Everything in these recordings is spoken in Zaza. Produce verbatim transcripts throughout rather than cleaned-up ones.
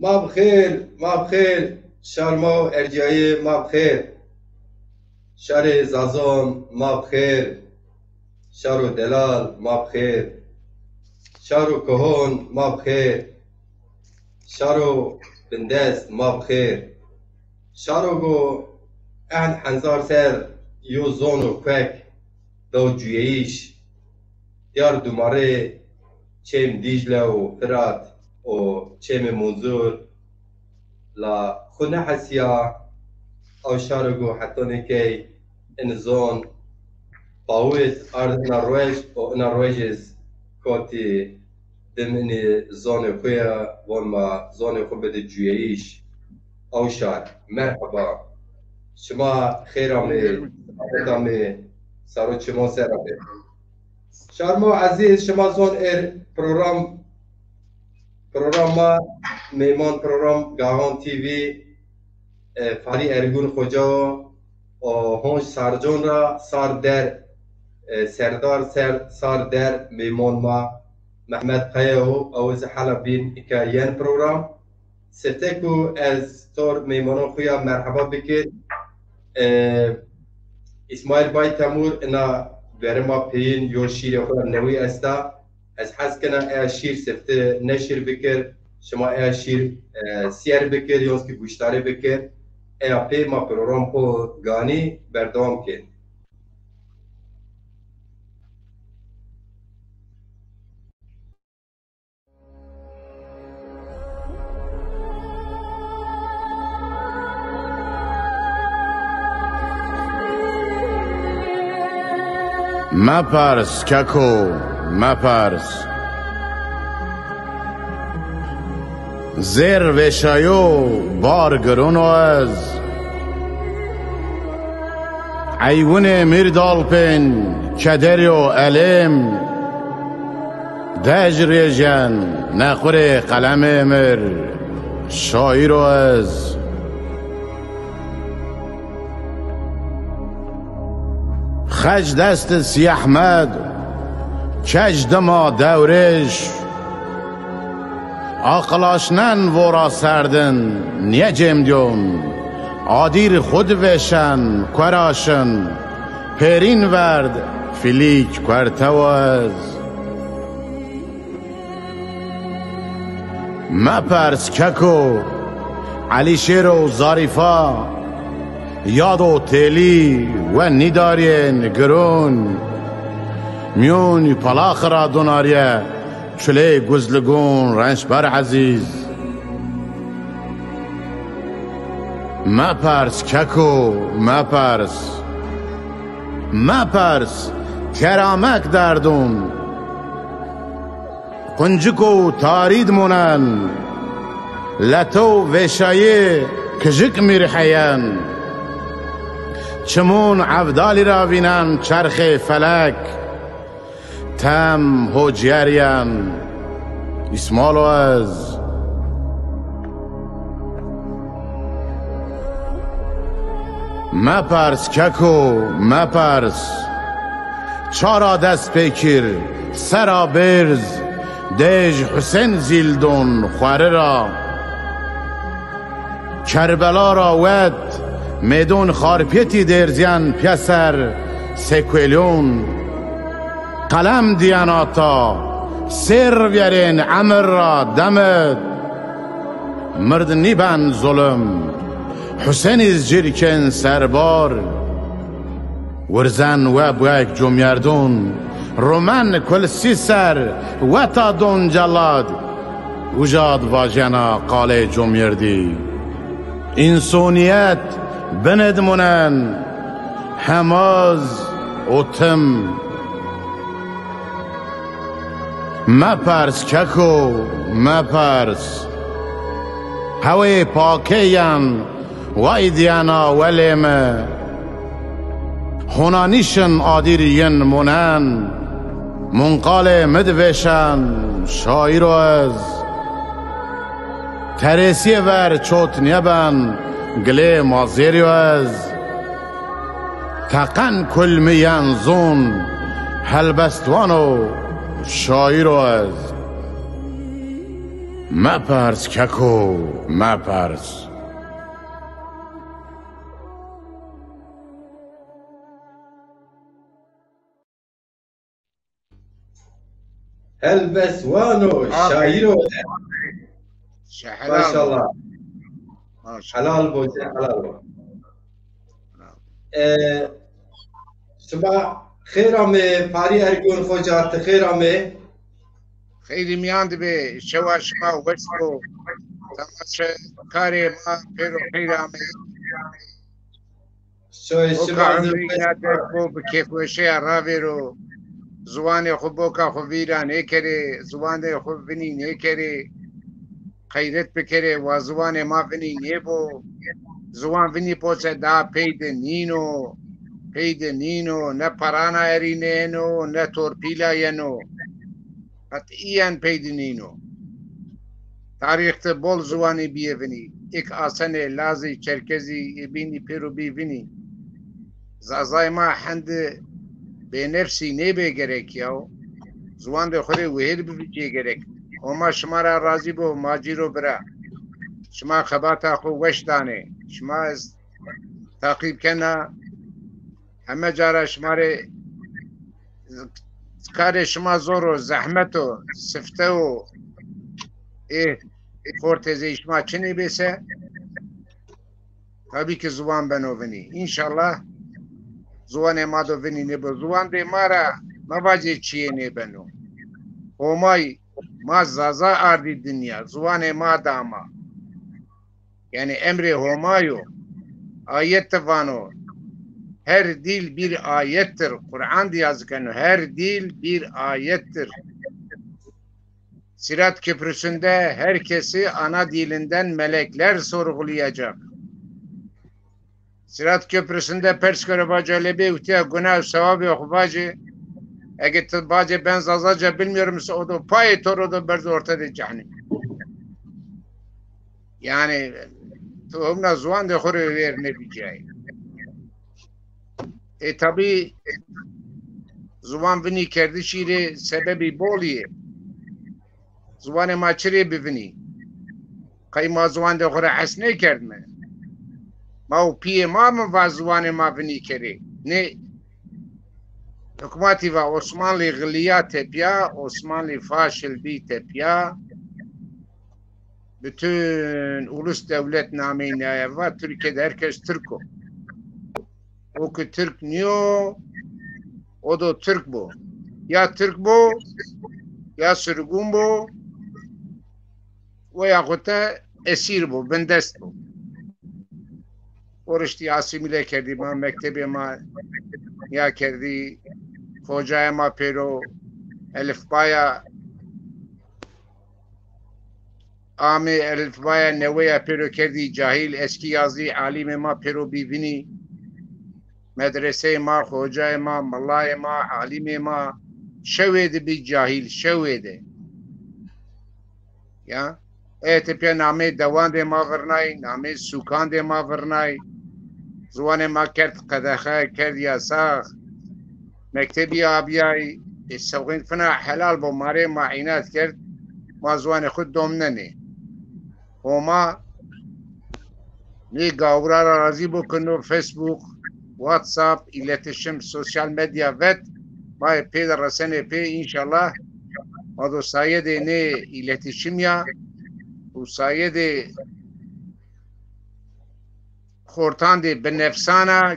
Ma bi xêr, ma bi xêr, şar ma û erciyayê ma bi xêr. Şarê Zazon ma bi xêr, şar û delal ma bi xêr, şar û kohon ma bi xêr, şar û bindest ma bi xêr. Şaro go ehn henzar ser yo zon û kuek daw cuyeyîş. Diyar dumarê çêm Dîcle û Firat û çêmê Munzur la xwu nehesîya. Ew şaro go hetanê key in zon pawit ard ina ruej û ina ruej iz kotî dim inî zonê xwu ya, von ma zonê xwu bide cuyeyîş. Ew şar, merheba. Şima xêr amê, selamet amê, saro çimon ser amê. Şarmo ezîz, şima zon êr program, programa mêmon program Gahan T V, e, Farî Ergun Xoca o, o honc Sarcon ra Sar Der, e, Serdar Ser, Sar Der mêmon ma Mehmet Kaya o, ew zî hela bîn îka yen program. Sifte ku ez tor mêmonon xwu ya merheba bikir, e, Îsmaîl Bay Temur ina verê ma peyîn yo şîrê xwu ya newî esta. Ez hes kena eya şîr sifte neşir bikir, şima eya şîr, e, sîyer bikir, yon zî guştarî bikir. Eya pê ma program xwu ganî berdewam kên. Mepers keko, mepers. Zêr vêşayo, bar giron o ez. Eywunê mîrdalpên, keder yo elêm. Dej rêjen, nexurê qelemê mir, şaîr o ez. Xec dest Sîyehmed, kej dima dewrêj. Aqil aşnen vora serdin, nîye cêmdîyon. Adîr xwu di vêşen, kuera şin. Pêrîn verd, filîk kuerte wez. Mepers keko, Elîşêr û Zarîfa, yado têlî we nîdarîyên giron. Mîyon palaxi ra donarîye, çulê guzligon rençber ezîz. Mepers keko, mepers. Mepers, teramek derdon. Qunciko tarîd monen. Leto vêşayê kijik mîrheyen. Çimon evdalî ra vînen çerxê felek. Tem ho cîyerîyen, Îsmalo ez. Mepers keko, mepers. Çara dest pêkir, sera bêrz, dêj Husên zîldon xweri ra. Kerbela ra wet, mêdon Xarpêtî dêrzîyen pîyeser sêkuelyon. Qelem dîyen ata, sêr vîyerên emir ra demid. Mird nîben zulim, Husên îz cîr kên serbar. Wirzen we buek comyerdon, rumen kulsî ser, weta don celad. Uca d vajena qalê comyerdî. Însonîyet binid munen, hemaz û tim. Mepers keko, mepers. Hewê pakê yen, way dîyena welê mi. Hona nîşin adîr yin munen. Munqalê mi di vêşen, şaîr o ez. Terêsîyê ver çot nêben, gilê ma zêrî yo ez. Teqen kul mi yen zon, helbestwan o, şaîr o ez. Mepers keko, mepers. Helbest wano, şaîro. Maşallah. Helal bo, helal bo. E, şima xêr amê, Parî Ergun Xoca, ti xêr amê. Xeyrî mîyan de bê, şewa şima weş bo. Temaşekarê ma pêro xeyr amê. Şoyê şima zî weş bo. Derg bo, bi kêfweşeya ravêro. Ziwanê xwu boka xwu vîra nêkerê, ziwanê xwu vinî nêkerê. Qeyret bikerê, wa ziwanê ma vinî nêbo. Ziwan vinî poçe daha pey de nîno. Pey de nîno, ne parana erînê yeno, ne torpîla yeno. Qetîyen pey de nîno. Tarîx de bol ziwanî bîyê vinî. Êk asenê, lazî, çerkezî, ê bînî pêro bî vinî. Zazayê ma hendi bênefsî nêbê gerek yaw. Ziwandê xwu rê wihêr bivicîyê gerek. Homa şima ra razî bo, macîro bira. Şima xebata xwu weş danê. Şima ez taqîb kena. Heme ca ra şima rê, karê şima zor o, zehmet o, sifte o. Ê, ê xortê zey şima çinê bê se. Tabî ki ziwan beno vinî. Înşallah ziwanê ma do vinî nêbo. Ziwandê ma ra mevacê çiyê nêbeno. Homay ma Zaza ardî dinya. Ziwanê ma da ma. Yanî emrê Homa yo. Ayet de vano. Her dil bir ayettir. Kur'an de yazı keno. Her dil bir ayettir. Sirat Köprüsü'nde herkesi ana dilinden melekler sorgulayacak. Sirat Köprüsü'nde pers kero vaco, lebê utiya, günah û sewabê xwu vace. Ege ti vace ben Zazaca bilmiyorum ise, o da payê to ro do berdo ortadê cehnîm. Yanî ti hewna ziwandê xwu rê wêr nêbicayê. E, tabî ziwan vinî kerdişî rê sebebî bol yê. Ziwanê ma çi rê bivinî? Qey ma ziwandê xwu ra hes nêkerdime? Ma û pîyê ma mi va ziwanê ma vinî kerê? Nê. Hukmatî va Osmanlî xilîya tepya, Osmanlî faşil bî tepya. Bütün ulus dewlet nameyî naye va, Türkiye'de herkes Türk o. O ki Türk nîyo, o do Türk bo. Ya Türk bo, ya sürgün bo, veya xute esîr bo, bindest bo. Oriştî asîmîle kerdî ma, mektebê ma ya kerdî, xocayê ma pêro elifbaya amê, elifbaya newe ya pêro kerdî cahîl, eskî yazî, alîmê ma pêro bî vinî. Medreseyê ma, xocayê ma, milayê ma, alîmê ma şewê de bî cahîl, şewê de. Ya. E, tepya nameyê dewandê ma virnay, nameyê sûkandê ma virnay. Ziwanê ma kerd qedexe, kerd yasax. Mektebî abiyay, e, sewqîn fina helal bo, ma rê ma înat kerd, ma ziwanê xwu domnenê. Homa nê gawra ra razî bo ke no Facebook, WhatsApp, îletişim, sosyal medya vet, ma ê pê de resenê pê, înşallah ma do sayedê nê îletişim ya û sayedê xortandê binefsan a,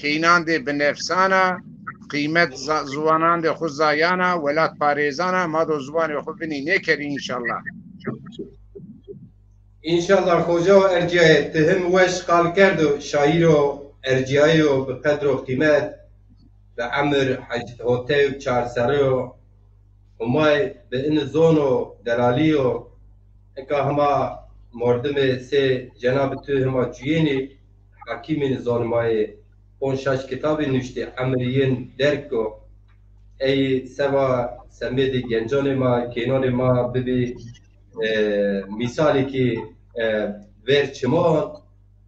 keynandê binefsan a, qîmet za-, ziwanandê xwu zayan a, welatparêzan a, ma do ziwanê xwu vinî nêkerî înşallah. Înşallah xoca û erciyayê, ti him weş qal kerdo, şaîro, erciyayê yo bi qedro qîmet, bi emir hec-, hotey û çar serrî yo. Humay bi ini zon o, delalî yo. Eka hima mordimê sê cenabê tu hima cuyênî, hakîmî zonê ma yê, ponc şaş kitabî nuştî, emir yin derg o. Ey seba semêdê gencanê ma, kênanê ma bibî, e, mîsalêkî, e, ver çiman,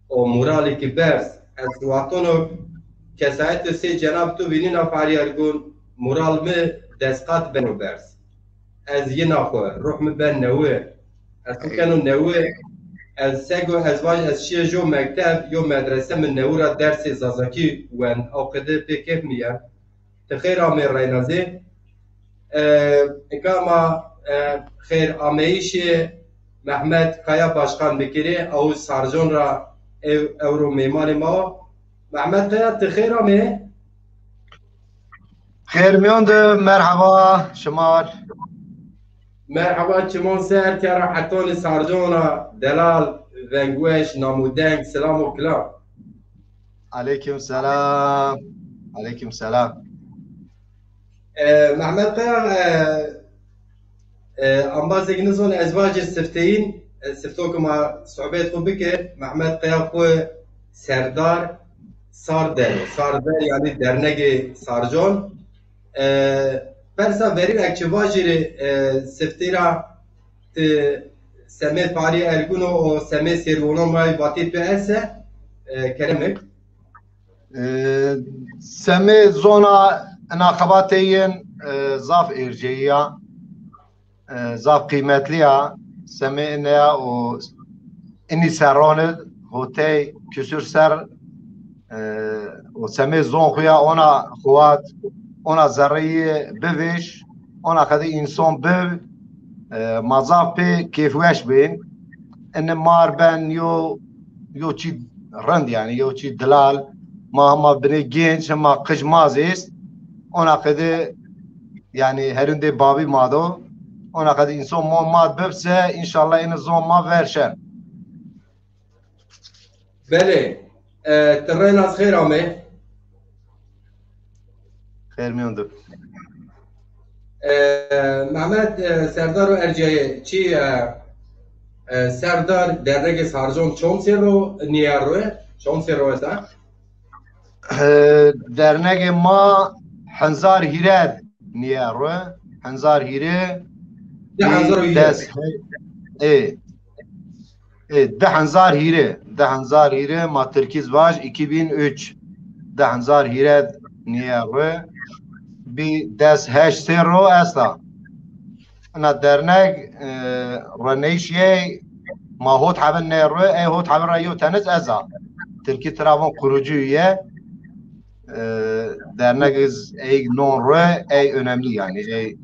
o moralêkî berz. Ez wextano kesayetê sê cenab tu vînîna Farî Ergun, moral mi des qat beno berz. Ez yina xwu, ruh mi ben newe. Ez xo keno newi, ez sego ez vaj ez şiye jo mekteb, yo medrese mi newi ra dersê Zazakî wend. Aw qede pê kêf mi yen. Ti xêr amê Reynazê. E, nika ma, e, xêr ameyîşê Mehmet Kaya Başkan bikirê, ew Sarcon ra ew, ewro mêmanê ma o. Mehmet Kaya, ti xêr amê. Xêr mîyon de, merheba şima. Merheba, çimon ser, kera hetonê Sarcona, delal, vengweş, namûdeng, silam û kilam. Aleykum selam. Aleykum selam. E, Mehmet Kaya, e, e, ambazêk nizon ez vajê sifteyîn, e, sifto ke ma sohbet xo bikir, Mehmet Kaya xo serdar Sarder, Sarder yanî dernegê Sarcon. E, persa verî ek çi vajîrê, e, siftî ra ti semê Parî Ergun o û semê sêrwonon ma yê vatê tu ese, e, keremek. E, semê zona ina xebatê yin, e, zaf êrceyî ya. E, zaf qîmetlî ya. Semê ine ya û inî serroni hotey küsür ser, e, û semê zon xo ya ona xuwat, ona zerreyî bivêj, ona qedî înson biv, e, ma zaf pê kêfweş bên. Ine mar ben yo, yo çî rind, yanî yo çî dilal. Ma hema binê genç, hema qij ma zî est. Ona qede, yanî herindê babî ma do. Ona qede înson mon ma bib se, înşallah ene zon ma ver şen. Belê. E, ti Reynaz xêr amê. Xêr mîyon de. E, Mehmet, e, Serdar û Erciyayê çî, e, e, Serdar dernegê Sarcon çond serr o nîyer ro? Çond serr o esta? E, dernegê ma hezar hîrê nîyer ro. Hezar hîrê. Di hezar û hîrê. Des, e, e, di hezar hîrê. Di hezar hîrê ma tirkî zî vaj, iki bin üç. Di hezar hîrê nîyer ro. Bî des heşt serr o esta. Ina dernek, e, reneyşîyê ma hot hebin nê ro, ey hot hebin ra yo teniz ez a. Tirkî tira von kurucu üye. E, dernek iz ey non ro, ey önemli yanî. Ey,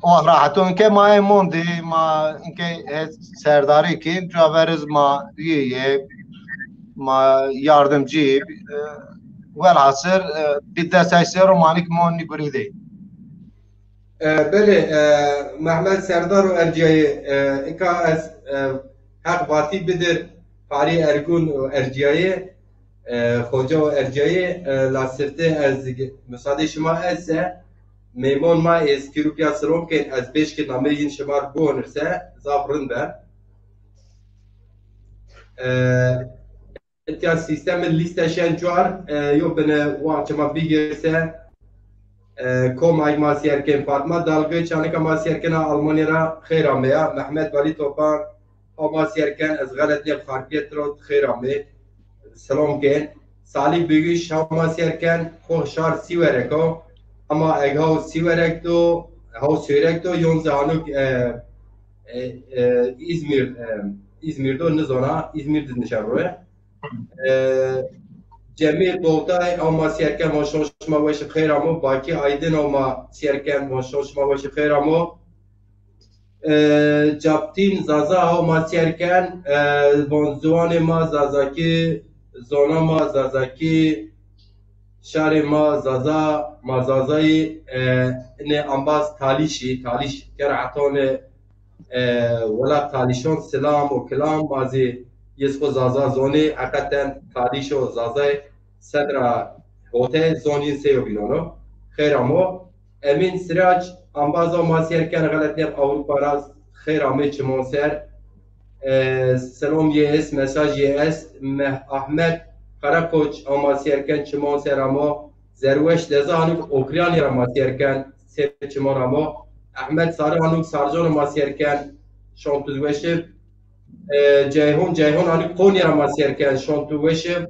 o rahaton ke ma ey mondi, ma inke hez serdarî kin, cua veriz ma üye ye, ma yardımcı, e, velhasıl, e, bir des heşt serr o ma nik mon nî gurî de. E, belê, e, Mehmet Serdar û Erciyayê, e, ika ez, e, heq vatî bidir Parî Ergun û Erciyayê, e, Xoca û Erciyayê, e, la sifte ez g-, musadê şima ese, mêmon ma ê ez kî rûpya silom kên, ez beş ki nameyê yin şima r' biwonir se, zaf rind be. E, Etya sîstemê lîste şen cuar, e, yo bine wa çima bigirse, e, kom ay ma sîyer kên Fatma Dalgıç, anika ma sîyer kena Almanya ra xeyr ameya. Mehmet Vali Topan, ha ma sîyer ken, ez xelet nêb Xarpiyet ro xeyr amê. Selam kên. Salih Bigüş, ha ma sîyer ken, xo şar Sîwerek o. Ama eg haw Sîwerek do, haw Sêwrek do, yon zi hanuk, e, e, e, İzmir, e, İzmir do, nizona, İzmir diz nişen roye. E, Cemîl Boğday, ew ma sîyer ken, von şon şima weş ib xeyr amo. Baki Aydın, ew ma sîyer ken, von şon şima weş ib xeyr amo. E, Captîn Zaza, ew ma sîyer ken, e, von ziwanê ma Zazakî, zona ma Zazakî, şarê ma Zaza, ma Zazayî, e, inê ambaz Talîşî, Talîş kera hetonê e, welat Talîşon silam û kilam, ma zî yê xo Zaza zonê, heqeten Talîş û Zazay sedra hote zon yin seyobînon o. Xeyr amo. Emîn Sirac, ambaza ma sîyer ken, xelet nêb Ewropa ra, xeyr amê çimon ser. E, selom yê est, mesaj yê est. Meh-, Ahmet Karakoç, ew ma sîyer ken, çimon ser amo. Zerweş Deza, hanuk Ukrayna ra ma sîyer ken, ser çimon amo. Ahmet Sarı, hanuk Sarcon ra ma sîyer ken, şon tu weş ib. E, Ceyhun, Ceyhun, hanuk Konya ra ma sîyer ken, şon tu weş ib.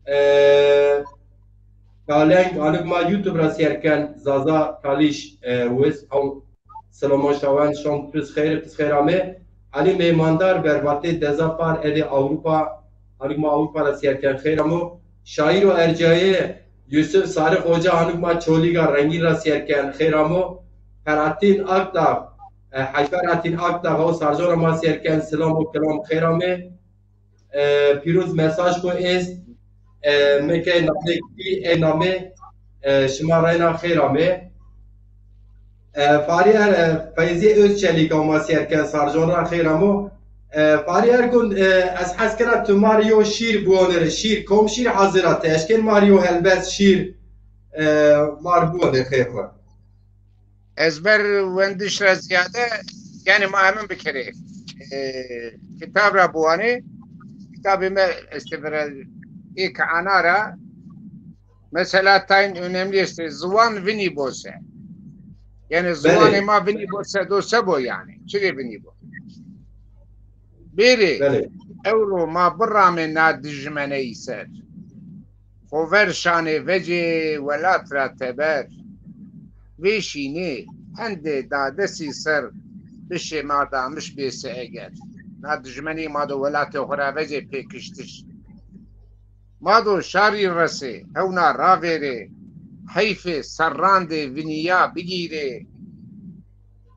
E, Kaleng, hanuk ma YouTube ra sîyer ken, Zaza Talîş, e, wiz, haw Selomon Şawen, şon tu xeyr ib, tu xeyr amê. Elî Meymandar, berbatê Deza Par, êdî Ewropa, hanîk ma Ewropa ra sîyer ken, xeyr amo. Şaîro ercayê Yusuf Sarix Hoca, hanîk ma Çolîga Rengîn ra sîyer ken, xeyr amo. Ferahattin Akdağ, e, Hec Ferahattin Akdağ, o Sarcon ra ma sîyer ken, silam û kilam, xeyr amê. E, pîroz mesaj xwu est. E, mi ke namê kî ê namê, e, şima reyna xeyr amê. E, Farî Er, e, Feyzî Özçelîk a ma sîyer ken, Sarcon ra xeyr amo. E, Farî Ergun, e, ez hes kena tu ma rê yo şîr biwanere, şîr, kom şîr hazir a, ti eşkên ma rê yo helbest şîr, e, ma rê biwanê xeyr xwu. Ez ber wendiş ra ziyade, yani ma hemin bikerê. E, kitab ra biwanê, kitabê mi estê vera ê ki ana ra, mesela tayin önemli estê, ziwan vinî bo se. Yani ziwanê ma vinî bo se do se bo yani. Çi rê vinî bo? Bêrê, belê, ewro ma biramê na dijmeneyî ser. Xo ver şanê vecê welat ra teber. Vêşînê hendê dadesî ser bişê ma damiş bêse eger. Na dijmenî ma do welatê xo ra vecê pêkiştiş. Ma do şarî resê, hewna ravêrê, heyfê serrandê vinîya bigîrê.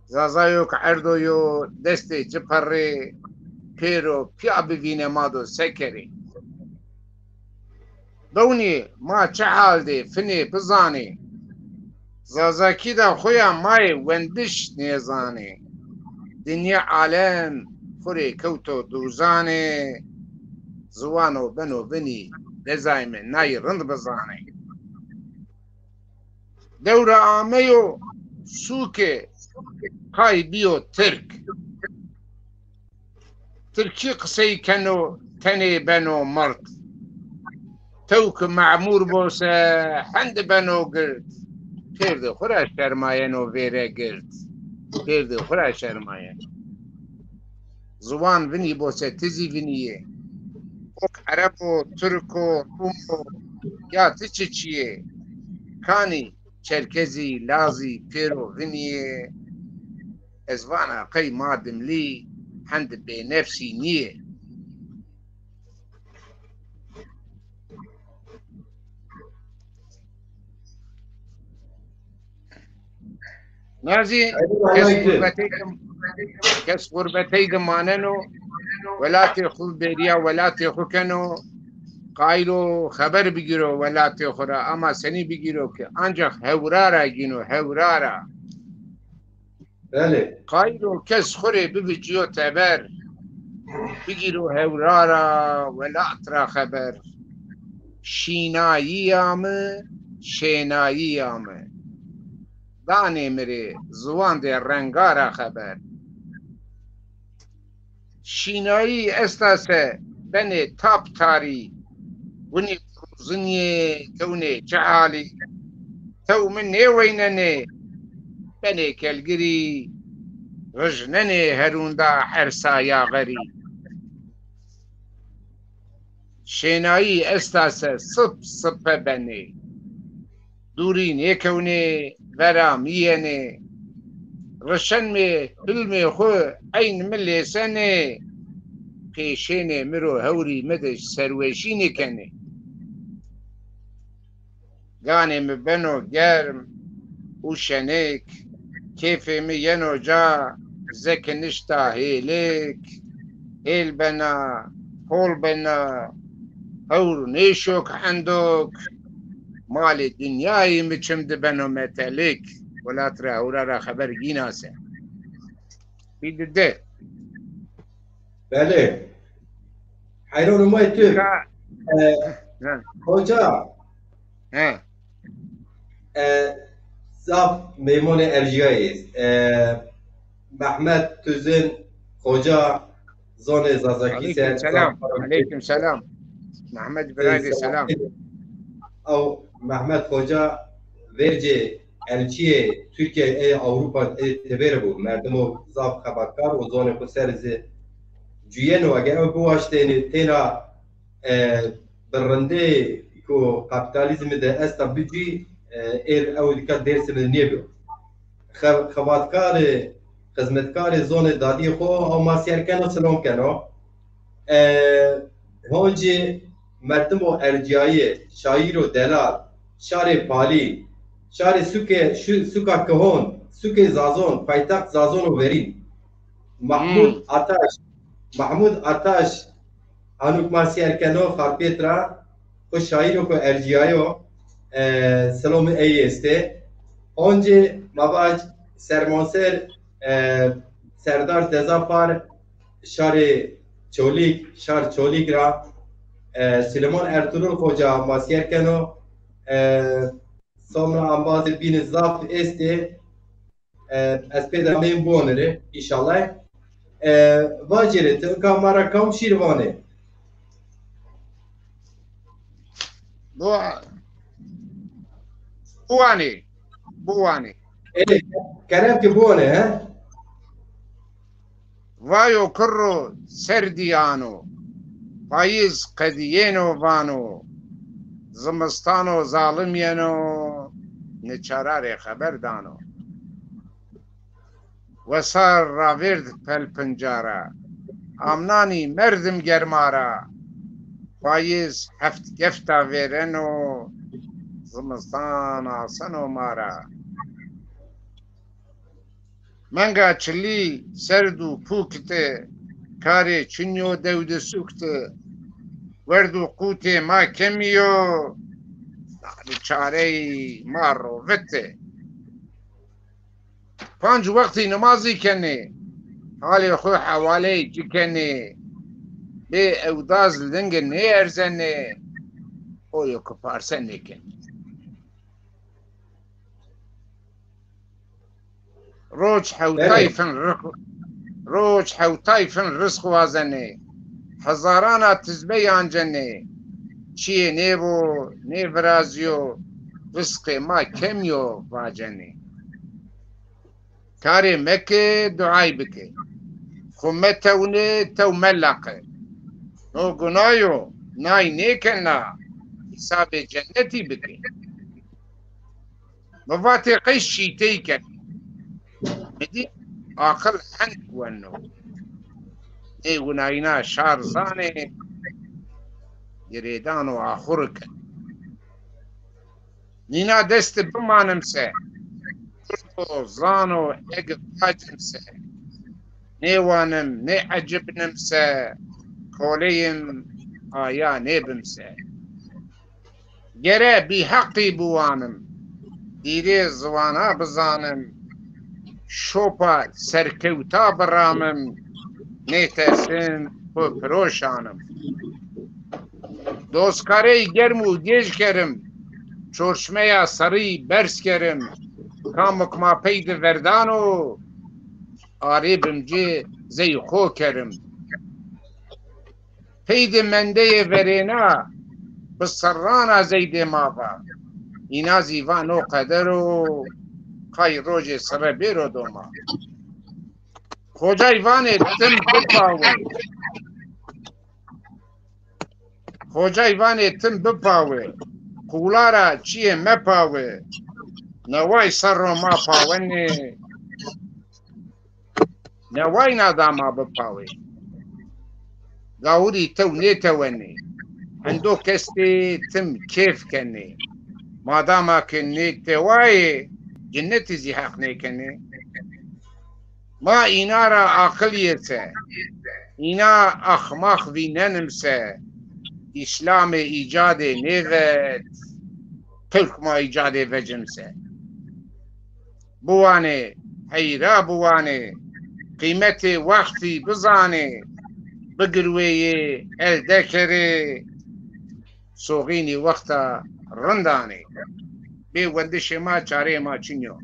Zazayo ke erdo yo destê ci perrê, pêro pîya bivîne ma do se kerê. Bewnê ma çi hal dê finê bizanê. Zazakî de xo ya ma yê wendiş nêzanê. Dinya alem xo rê kewto dûzanê. Ziwano beno vinî dezay mi nayî rind bizanê. Dewra ameyo sûke, qay bîyo tirk. Tirkî qisey keno, tenê beno mird. Tew ki memûr bo se, hendi beno gird. Pêrdê xwu ra şermayeno vêre gird. Pêrdê xwu ra şermayeno. Ziwan vinî bo se, ti zî vinî yê. Ok ereb o, tirk o, rum o, ya ti çiçî yê? Kanî çerkezî, lazî, pêro vinî yê. Ez vana qey ma dimlî hendi bênefsî nîyê. Na zî kes gurbetey de, kes gurbetey de maneno, welatê xwu bêrîya welatê xwu keno, qayîl o xeber bigîro welatê xwu ra, ama senî bigîro ke ancax hewra ra gîno, hewra ra. Belê. Qayîl o kes xwu rê bivicîyo teber, bigîro hewra ra, welat ra xeber. Şînayîya mi, şênayîya mi. Danê mi rê ziwandê renga ra xeber. Şînayî esta se benê tap tarî, winî rûzinîyê kewnê çi halî. Tew mi nêweynenê, benê kelgirî, rijnenê herûnda ersa yaxerî. Şênayî esta se sip sipe benê. Dûrî nêkewnê, vera mi yenê. Rişenmê hilmê xwu eyn mi lêsenê. Pêşênê mi ro hewrî mi de serweşî nêkenê. Ganê mi beno germ û şenik, kêfê mi yeno ca, zeki nişta hêlik. Hêl bena, hol bena, hewr nêşok endok, malê dinyayî mi çim di beno metelik. Welat ra hewra ra xeber gîna se. Bî di de. Belê. Heyran o ma yê tu. Ka- E, He. Hoca. He. E, zaf meymonê erjîyayî. E, Mehmet Tuzin Hoca zonê Zazakî ser. Aleyküm selam. Aleyküm selam. Mehmet Birayê, selam. Ew Mehmet Hoca vercê elçîyê Tirkîye ê Ewropa ê teber bû. Merdimo zaf xebatkar û zonê xwu ser zî cuyeno. Ege ew biwaştênî têna, e, bi rindê ku kapîtalîzmî de esta bicî, e, êr ew dîka Dêrsimî de nêbîyo. Xe-, xebatkarê xizmetkarê zonê dadî xo, ew ma sîyer keno, silom keno. E, honcî merdimo ercîyayî, şaîro delal, şarê Palî, şarê suke, şu, suka Kihon, sukê Zazon, paytext Zazon û verîn. Mahmud Hmm. Ataş, Mahmud Ataş, hanuk ma sîyer keno, Xarpêt ra, xo şaîro xo ercîyayo, e, silomê ey estê. Oncî ma vaj sermonser, e, Serdar Dezapar, şarê Çolîg, şar Çolîg ra, e, Silêman Ertuğrul Xoca ma sîyer keno, e, sonra embazê bînî zaf estê, e, ez pê de ameyim biwanirê, înşallah. E, vacê rê, ti nika ma ra kam şîr vanê? Bu, bu wanê, bu wanê. E, kerem ki biwanê, he? Vayo kirro serdî ano, payîz qedîyêno vano, zimistano zalim yeno, niçara rê xeber dano. Wesar ravêrd pelpinca ra, amnanî merdim germa ra, payîz heft gefta vêreno, zimistan aseno ma ra. Menga çilî serd û pûk ti, karê çinyo dewdi suk ti. Werd û qûtê ma kemî yo, bi çareyî ma rovit ti. Panc wextî nimazî kenê, halê xwu hewaleyê ci kenê. Bê ewdaz linge nêerzenê, oyo ki parse nêkenê. Roc hewtay Belê. fin rizq, roc hewtay fin rizq wazenê. Hezarana tizbey ancenê. Çiyê nêbo, nêvirazîyo, rizqê ma kemî yo vacenê. Karê meke, duay bike. Xwu metewne, tew melaqe. No gunayo, nay nêkena, hesabê cennetî bike. Mi vatê qey şîtey kenê. Mi dî aqil hend weno. Nê winayîna şar zanê, girêdano axurike. Nîna dest de bimanim se, kurdo zano egi vacim se, nêwanim, nêecibnim se, koleyim, aya nêbim se. Gere bîheqî biwanim, dîrê ziwana bizanim, şopa serkewta biramim, nêtersim xwu piro şanim. Dozkarey germ û gêj kerim, çorşmeya serrî berz kerim, kamik ma pey de verdano, arê bim ci zey xo kerim. Pey de mendeyê verêna, bi serrana zeydê ma va. Îna zî va no qeder o, qay rojê sire bêro doma. Xocay vanê tim bipawe. Xocay vanê tim bipawe. Qûla ra çiyê mepawe. Neway serro ma pawenê. Newayna da ma bipawê. Gawirî tew nêtewenê. Hendo kes tê tim kêf kenê. Madama ke nêtewayê, cinnetî zî heq nêkenê. Ma îna ra aqil yê se. Îna axmax vînenim se. Îslamê îcadê nêvet. Tirk ma îcadê vecim se. Biwanê, heyra biwanê, qîmetê wextî bizanê, bigirweyê el dekerê, soxînî wexta rind anê. Bê wendişê ma çareyê ma çin yo.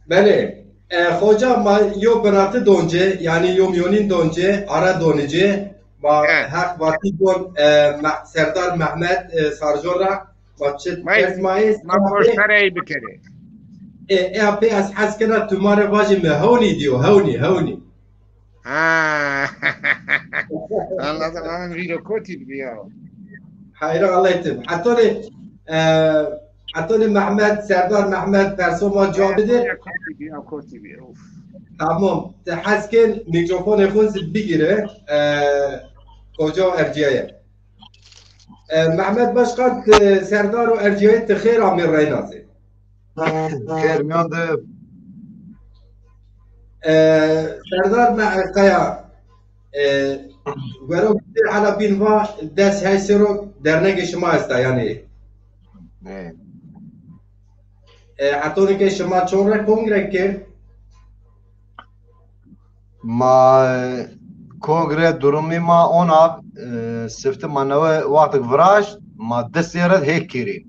Belê. E, xoca, ma yo binatî donce, yanî yo mîyonîn donce, ara donicê, ma He. Heq vatî don, e, Me-, Serdar Mehmet, e, Sarco ra, ma çi May, dest ma ê, ma ma pê, goştarey bikerê. E, e, pê ez hes kena tu ma rê vajî mi hewnî dîyo, hewnî, hewnî. Ha. Anladım, ama vîro kotî biya. Heyra Allay tim. Heta rê, e, Hetonî Mehmet, Serdar Mehmet, perso ma cewab bide. Tamam. Ti hes kên mîkrofonê xo zî bigîre. E, koca ercîyaye. E, Mehmet Başkan, ti Serdar û ercîyayê ti xêr amê reyna zî. Xêr mîyan de. E, Serdar Me-, Kaya, e, wero hala bîn va des heşt serok dernegê şima esta yanî. E, hetonî ke şima çond re kongre kerd? Ma, e, kongre durumî ma ona, e, sifte ma newe wextik viraşt, ma di sêr id hêk kerî.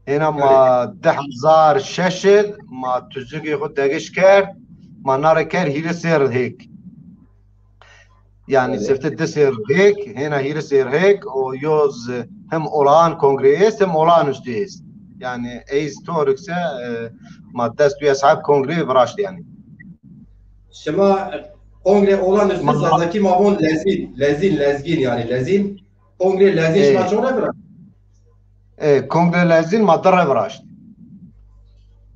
Hêna ma di hezar şeş id ma tuzingê xo degiş kerd, ma na re kerd hîrê sêr id hêk. Yanî sifte di sêr hêk, hêna hîrê sêr hêk, o yoz hem olağan kongre est, hem olağanüstü est. Yanî ey zî torikse, e, ma dest û eshab kongre viraşt yanî. Şima kongre olağanüstü Zazakî ma von lezîn, lezîn, lezgîn yanî lezîn. Kongre lezîn şima çond re viraşt? E, kongre lezîn ma di re viraşt.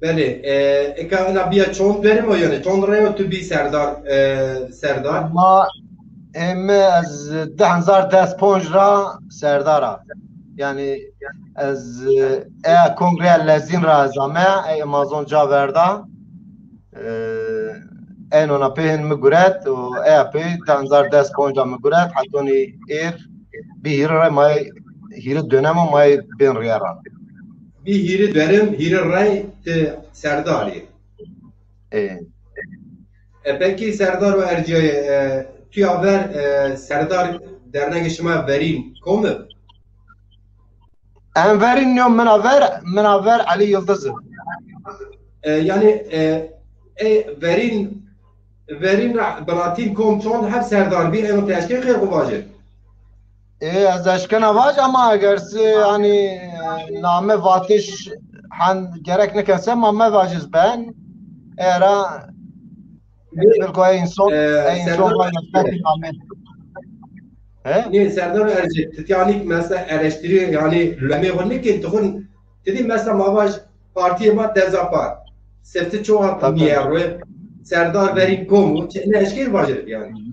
Belê, e, eka ina bîya çond verim o yanî, çond rey o tu bî serdar, e, serdar? Ma, e, mi ez di hezar des ponc ra serdar a. Yanî ez, e, eya kongreya lezîn ra ez ame, ey ma zon ca verda. E, ey nona pê hin mi guret û eya pê di hezar des ponc ra mi guret, hetonî êr bî hîrê rey ma, hîrê dönem o ma bên rîye ra. Bî hîrê dönem, hîrê rey ti serdar î. E. E, pekî serdar û ercîyayê, e, tu ya ver, e, serdar dernegê şima verîn kom ib? Em verîn yo, min a ver, min a ver Elî Yildiz ib. E, yanî, e, e, verîn, verîn ra binatîn kom çond heb serdar bî, eno ti eşkên xêr xo vajî? E, ez eşkena vaj ama eger se, hanî, e, name vatiş hen gerek nikese ma mevajîz ben. Era Belko ey însan, e, ey însan Serdar, vay nefsek name. He? Nê, Serdar Ercî, ti tîyanîk mesela eleştirî, yanî lemê xo nikên, ti xo, ti dî mesela ma vaj partiyê ma Deza Park. Sifte çoğal nîye ro, Serdar verîn kom o, çi, ne eşkên vajir yanî.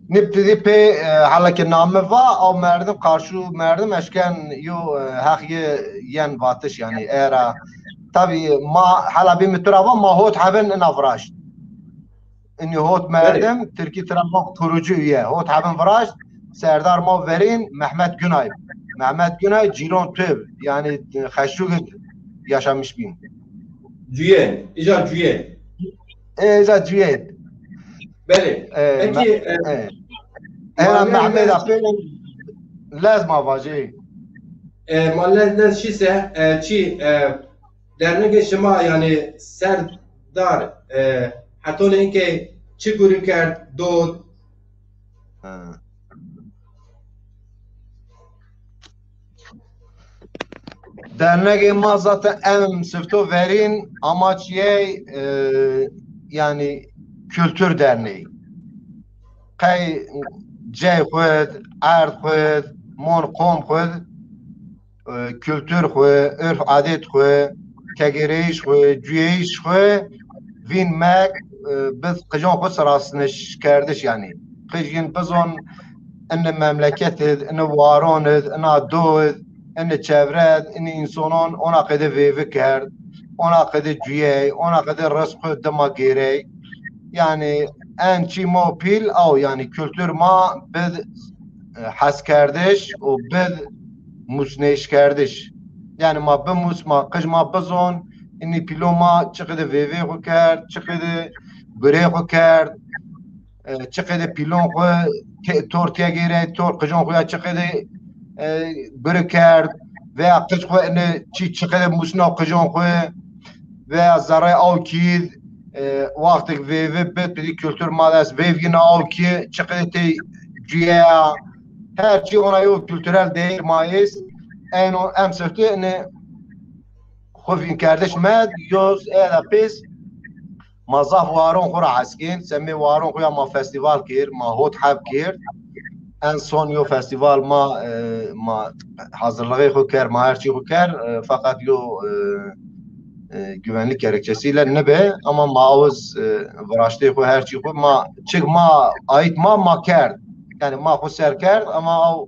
Nê ti dî pê, e, hala ke name va, aw merdim, karşı merdim eşken yo, e, heq yê yen vatiş yanî, era. Tabî ma hala bî mi tu ra va, ma hot hebin ina viraşt. Inî hot merdim, tirkî tira ma kurucu üye. Hot hebin viraşt, serdar ma verîn Mehmet Günay. Mehmet Günay cîron tu, yanî Xeşûg id yaşamış bîn. Cuyên, îca cuyên. E, îca cuyên. Belê. E, pekî, me-, e, e. Ena Mehmet Apê lez ma vajê. E, ma lez, lez şîse, e, çi, e, dernegê şima, yanî serdar, e, hetonê inkê çi gurî kerd, dot? Ha. Dernegê ma zaten em sifto verîn amaç yey, e, yanî kultur derneği. Qey cey xwed, erd xwed, mon qom xwed, e, kultur xwu, urf adet xwu, tegereyîş xwu, cuyeyîş xwu vînmek, e, bi qijon xwu sirasniş kerdiş yanî. Qij yin bizon ini memleket id, ini waron id, ina do id, ini çevre id, ini însonon ona qede vêvi kerd, ona qede cuyey, ona qede rizq xwu dima gêrey. Yanî en çî ma pîl aw, yanî kultur ma bid, e, heskerdiş û bid musneyişkerdiş. Yanî ma bimus, ma qij ma bizon, inî pîlo ma çiqede vêvê xwu kerd, çiqede gurê xwu kerd, e, çiqede pîlon xwu te-, tor têgêrey, tor qijon xwu ya çiqede, e, guri kerd, veya qij xwu inî çî çiqede musna qijon xwu, veya zerrey aw kîd, e, wextik vêvi bid, pidî kultur ma dest vêv yina aw kî, çiqede tey cuyeya, her çî ona yo kulturel değer ma est. Eyno em sifte inî xwu vînkerdiş med, yoz eda pês ma zaf waron xwu ra hes kên, semê waron xwu ya ma festîval kir, ma hot heb kir. En son yo festîval ma, e, ma hazırlığı xo ker, ma her çî xo ker, e, fakat yo, e, e, güvenlik gerekçesiyle nibe, ama ma awiz, e, viraştê xo, her çî xo ma, çik ma, ait ma, ma kerd. Yani ma xo ser kerd, ama aw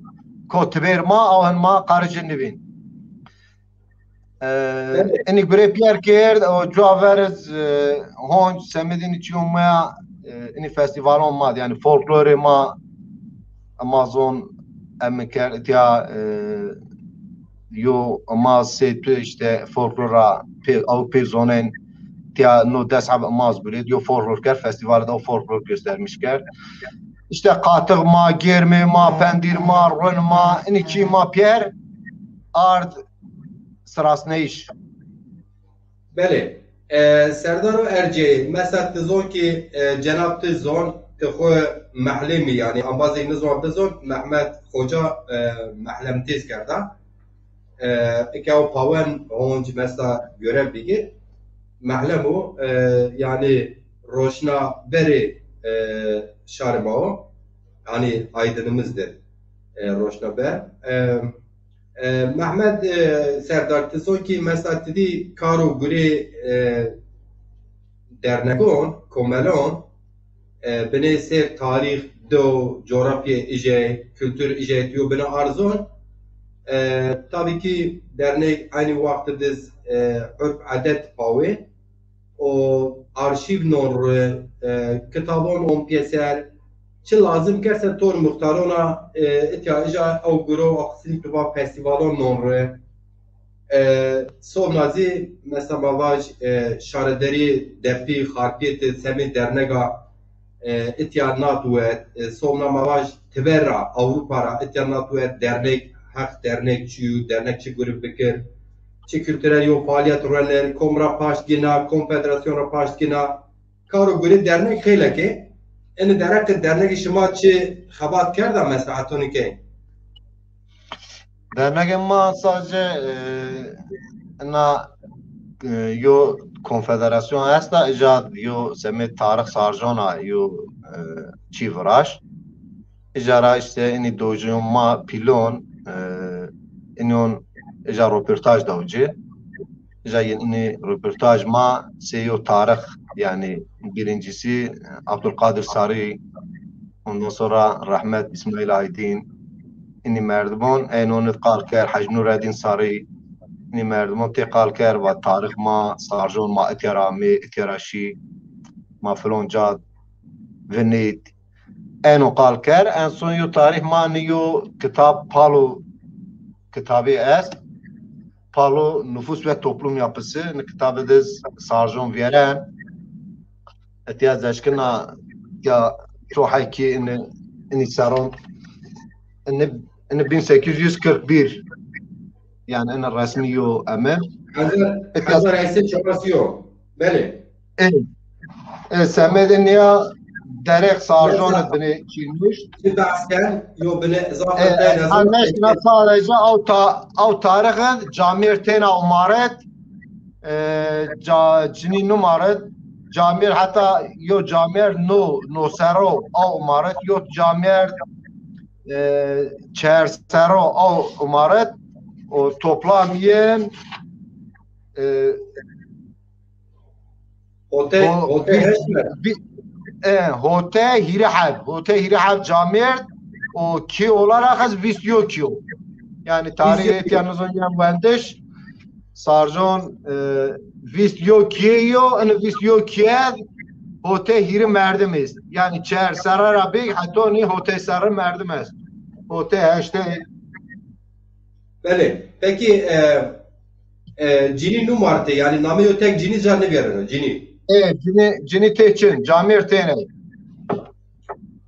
ko tibêr ma, aw hen ma qaricî nibîn. E, Evet. Inî gure pîyer kerd, o cuwa ver ez, e, honc, semedî inî çîyo ma, e, inî festîvalon ma, yani folklorê ma, Amazon, em kerd, tiya, e, yo Amaz sê tu işte folklora pê, aw pê zonen, tiya no des heb Amaz gurêt, yo folklor kerd, festîval de o folklor göstermiş kerd. İşte qatix ma, gêrmê ma, pendîr ma, run ma, inî çî ma pîyer ard sirasneyîş. Belê. E, Serdaro Erciyayê, mesela ti zon ki, e, cenab ti zon, ti xwu mehlê mi, yani ambazêk nizon ti zon, Mehmet Xoca, e, mehlemtêz kerda. E, eke o pawen honc mesela görev bigir. Mehlem o, e, yani roşna berê, e, şarê ma o. Yani aydınımızdır, e, roşna ber. E, E, Mehmet, e, Serdar, ti zon kî mesela ti dî kar û gurê, e, dernegon, komelon, e, binê ser tarîx, dew, coğrafyayê ijey, kultur ijey ti yo bine arzon. E, tabî kî dernek eynî wextî diz, e, urf edet pawê. O arşîv non ri, e, kitabon on pîyeser, çi lazim kerse tor muxtarona, e, itya ija ew guro axisîn kiva festîvalon non ri. E, sovna zî mesela ma vaj, e, şarederî Depî, Xarpêt, semê dernega, e, itya nat wet, e, sovna ma vaj tiver ra, Ewropa ra, itya nat wet dernek, heq dernek çi yo, dernek çi gurî bikir. Çi kulturel yo faaliyet ruenir, kom ra paşt gina, konfederasyon ra paşt gina. Kar û gurê dernek xeylek ê. Ini dereqê dernekê şima çi xebat kerda mesela hetonî key? Dernegê ma sadece, e, ina, e, yo konfederasyon esta, ica yo semê Tarix Sarcona yo, e, çî viraşt. Îca ra işte inî dojyon ma pîlon, e, inyon îca röportaj daw ci. Îca yin inî röportaj ma sê yo tarix, yani birincisi Abdülkadir Sarı, ondan sonra rahmet İsmail Aydın, inî merdimon, en onu qal ker Hacı Nureddin Sarı, inî merdimon tê qal ker, va tarix ma, sarjon ma, itya ra amê, itya ra şî, ma filon ca vinît, Eno qal ker, en son yo tarîx ma ni yo kitab Palo kitabî est. Palo Nüfus ve Toplum Yapısı. Ni kitabî diz sarjon vîyeren. Etiya zeşkina ya çohekî ini, ini seron ini, ini bin sekiz yüz kırk bir. Yani ini resmî yo eme. Hezar, Etiya hezar heşt sey çewres yo. Belê. E, e, semedê nîya derek sarjon binê çînmiş. Çi behs ken, yo binê zaf e, teyna zaf. Neşna sadece aw ta-, aw tarix camêr têna umaret, e, ca-, cinî numaret, camêr heta yo camêr no, no serro aw umaret, yo camêr, e, çer serro aw umaret, o toplam yên, e, Hote, ho-, hote bi-, heşt mi? Bi-, e, hote hîrê heb. Hote hîrê heb camêrd û kî olarak ez vîst yo kî yo. Yani tarîxê etiya nizon yen wendiş. Sarjon, e, vîst yo kîye yo, ini vîst yo kîye hote hîrê merdim est. Yani çer serre ra big, hetonî hote serre merdim est. Hote heşte. Belê. Peki, e, E, cinî numarte, yani namê yo tek cinî ca nivîyereno, cinî. E, cinî, cinî tê çin, camêr têne.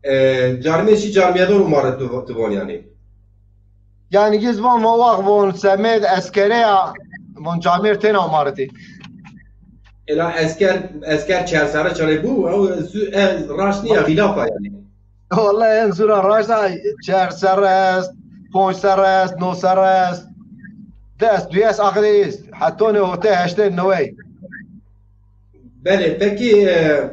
E, carmê şî carmîyedon umare tu, tu von yani. Yani giz von, von wax von semed eskere ya, von camêr têna umaretî. Ela esker, esker çer serre çare bu, e, raşt nîya, xîlaf a yani. Wellahî en zû ra raşt a, çer serre est, ponc serre est, no serre est, des, duyes axirî est. Hetonê hote heştê newey. Belê, pekî, e,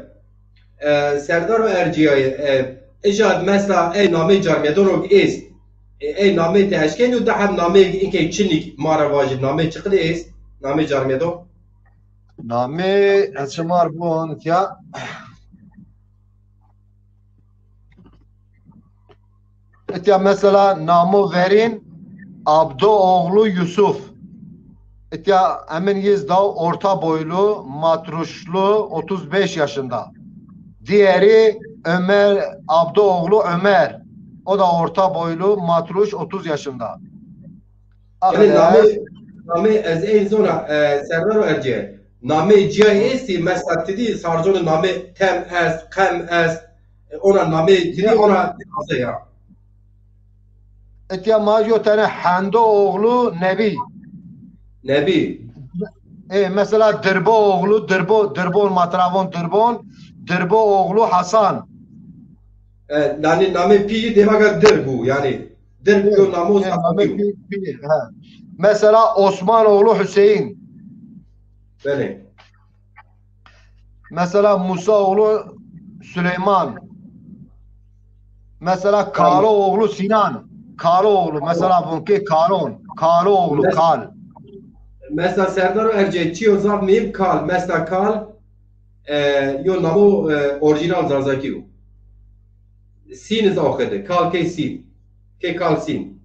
e, Serdaro Erciyayê, e, Îja mesela ey namê carmêdono êst. E, ey namê te eşkenî û daha namê inkey çinîk ma ra vajî namê çiqilî êst? Namê carmêdo? Namê ez şima r bon ya. Itya mesela namo verîn Abdo oğlu Yusuf. Itya emin yiz daw orta boylu, matruşlu, otuz beş yaşında. Diğeri Ömer, Abdo oğlu Ömer. O da orta boylu, matruş, otuz yaşında. Yanî namê, namê ez ey zona, e, Serdaro Ercîye. Namê cîya estî, mesela ti dî sarconê namê Tem est, Qem est, e, ona namê ti dî, ona taze ya. Itya ma yo tene Hendo oğlu Nebî. Nebî. E, mesela Dirbo oğlu, Dirbo, Dirbon, ma tira von Dirbon, Dirbo oğlu Hasan. E, yanî namê pîyî dêvaga Dir bû, yanî Dir yo namo. Mesela Osman oğlu Hüseyin. Belê. Mesela Musa oğlu Süleyman. Mesela Kalo oğlu Sinan. Kalo oğlu. Mesela vun ke Karon. Kalo oğlu, Kal. Mesela Serdaro Ercîye, çîyo zaf muhîm, Kal. Mesela Kal, e, yo namo, e, orîjînal Zazakî yo. Sîn iz oxede. Kal key sîn. Key Kal sîn.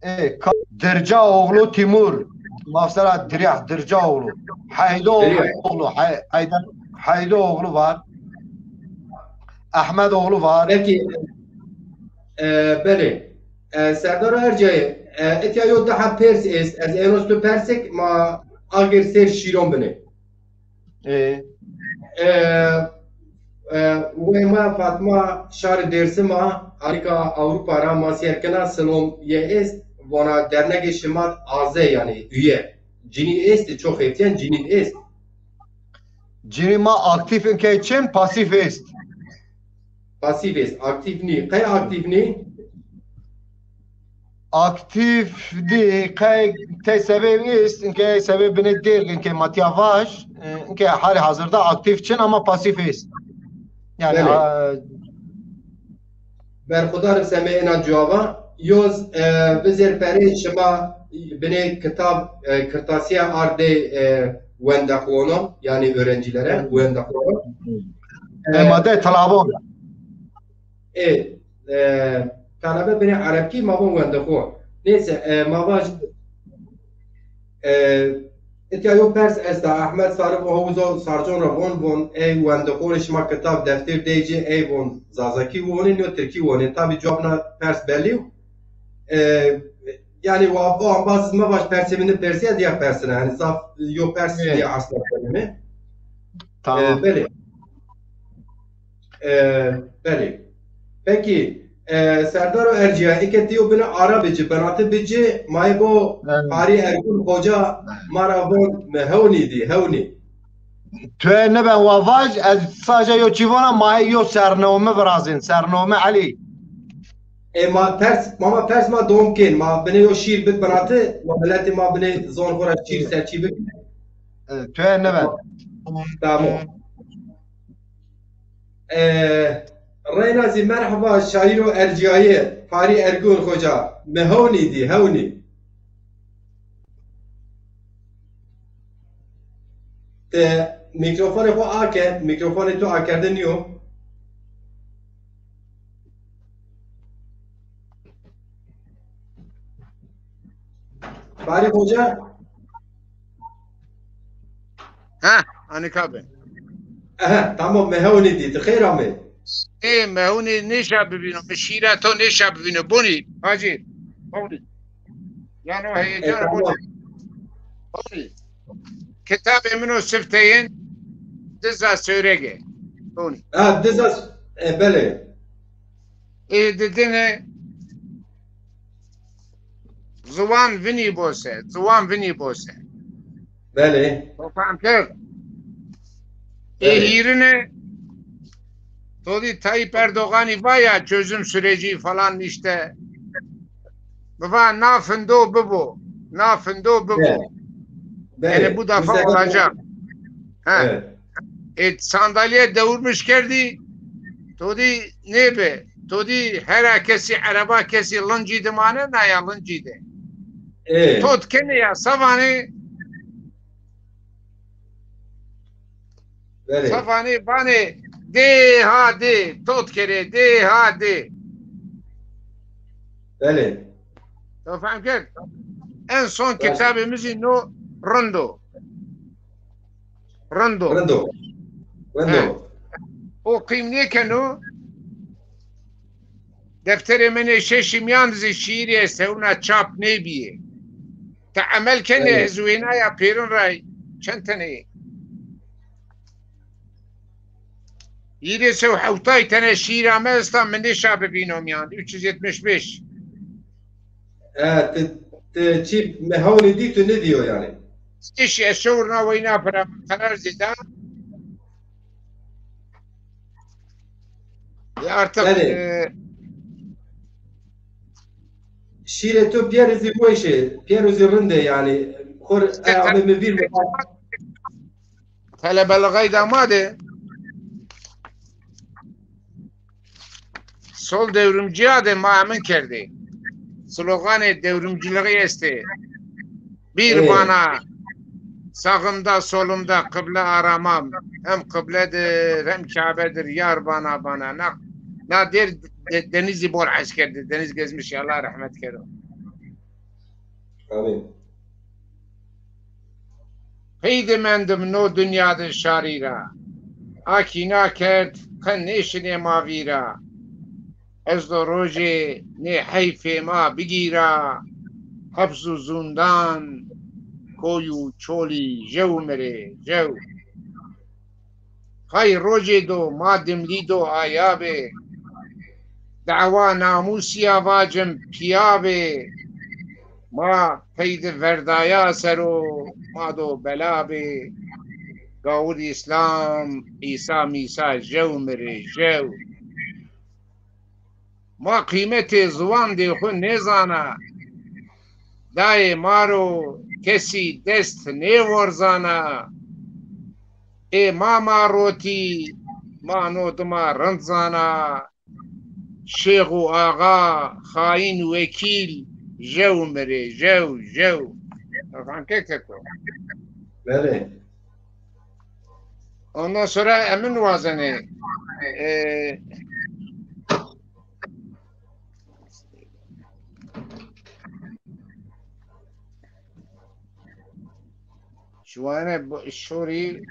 E, Ka-, Dirca oğlu Timur. Mafsara Dirya, Dirca oğlu. Haydo oğlu, Hay-, Haydan, Haydo oğlu var. Ahmet oğlu var. Peki, e, belê. E, Serdaro Ercîye, e, itya yo daha pers est. Ez êno tu persik ma agêr ser şîron binê. E. E, e, wey ma Fatma şarê Dêrsim a, alîka Ewropa ra ma sêr kena, silom ye est, vona dernegê şima aze, yanî üye. Cinî est, çok hêftîyen cinî est. Cinî ma aktif inkey çin, pasif est. Pasif est, aktif nî. Qey aktif nî? Aktif nî, qey tey sebeb est, inkey sebeb binê dêrg, inkey ma tîya vaj, e, inkey halê hazirda aktif çin ama pasif est. Yanî, belê. A, Berxudar im semê ena cuwaba. Yoz, e, vizêr perê şima binê kitab, e, kirtasîye ardê, e, wendexonon, yanî öğrencilere, wendexonon. E, e, ma de talabon. Ê, e, talebe binê erebkî ma von wendexo. Neyse, e, ma vaj, e, itya yo pers esta, Ahmet Sarı vo hewzo Sarcon ra von, von, ey wendexonê şima kitab, deftêr dey ci, ey von Zazakî wonê, yo Tirkî wonê. Tabî cewabna pers bellî yo. E, yanî wa, o ambaz mevaj persê mi nipersî, ez ya persina. Yanî zaf yo pers diye asla kelime. Tamam. E, belê. E, belê. Pekî, e, Serdaro Ercîya, eke ti yo bine arabê ci, benatî bi ci, ma ê bo Parî Ergun Xoca ma ra von, mi hewnî dî, hewnî. Tuye neben wa vaj, ez saja yo çî vona, ma ê yo sernome virazên, sernome Elî. E, ma pers, ma, ma pers ma dom kên, ma bine yo şîr bid benatî, wa miletê ma bine zon xo ra şîr serçî bik. E, tuye neben. Tamam. E, reyna zî merheba şaîro ercîyayê, Parî Ergun Xoca, mi hewnî dî, hewnî. Ti mîkrofonê xo akerd, mîkrofonê to akerde nîyo. Parî Xoca. Ha, anika be. Aha, tamam, mi hewnî dî. Ti xeyr amê. Ê, mi hewnî nêşa bivîno. Mi şîra to nêşa bivîno. Bonî, Hacî. Bonî. Yano heyecan. E, tamam. Bonî. Bonî. Kitabê min o sifteyên Diza Sêwrege. Bonî. Ha, Diza, e, belê. Ê didine ziwan vinî bo se, ziwan vinî bo se. Belê. To fam kerd? Ê hîrine to dî Tayyip Erdoğanî va ya çözüm süreci falan işte. Mi va na findo bibo. Na findo bibo. Belê. Belê. Yani bu defa olacak. Ha. Evet. E, sandalye devirmiş kerdî. To dî nêbi. To dî hera kesî ereba kesî lincî di mane, na ya lincî di. Ê. Tot kenê ya, sa vanê, Belê. Sa vanê, vanê, dê ha dê, tot kerê, dê ha dê. Belê. To fehm kerd? En son Baş. Kitabê mi zî no rind o. Rind o. Rind o. Rind o. He. O qîm nêkeno. Defterê min ê şeşî mîyan zî şîîrî estewna çap nêbîyê. Ti emel kenê, belê, ez wênaya pêrin ra çend tene yê? Hîrê sew hewtay tene şîîra mi esta, mi nêşa bivîno mîyan. Üç yüz yetmiş beş. E, ti, ti çî mi hewnî dî, tu nêdîyo yanî? Îşî ez şewrna weyna pira qerar zî da. Ya artık, belê, e, şîrê to pîyerê zî weş ê, pîyero zî rind ê yanî. Xor, e, e, ame mi vîr mi. Telebelixey de ma de sol dewrimcîya de ma emin kerdê. Sloganê dewrimcîlixî estê. Bîr, ê, bana, sağımda, solumda, kıble aramam. Hem kıbledir, hem Kabedir, yar bana, bana. Na, na dêr de, Denizî bol hes kerdê. Deniz Gezmiş, Allah rehmet kero. Amîn. Pey de mendim no dinya de şarî ra. A kî nakerd, qe nêşinê ma vîra. Ez do rojê nê heyfê ma bigîra. Heps û zundan, koy û çolî jew mi rê, jew. Hay rojê do ma dimlî do ayabê. Dawa namûsîya vacim pîyabê. Ma pey de verdaya ser o, ma do belabê. Gawir Îslam, Îsa Mîsa jew mi rê, jew. Ma qîmetê ziwandê xwu nêzana. Dayê ma ro kesî dest nêworzana. Ê ma ma rotî, ma no dima rind zana. Şêx û axa, xayîn wekîl, jew mi rê, jew, jew. Efendim, keko. Belê. Ondan sonra emin wazenê, e, şuane şorî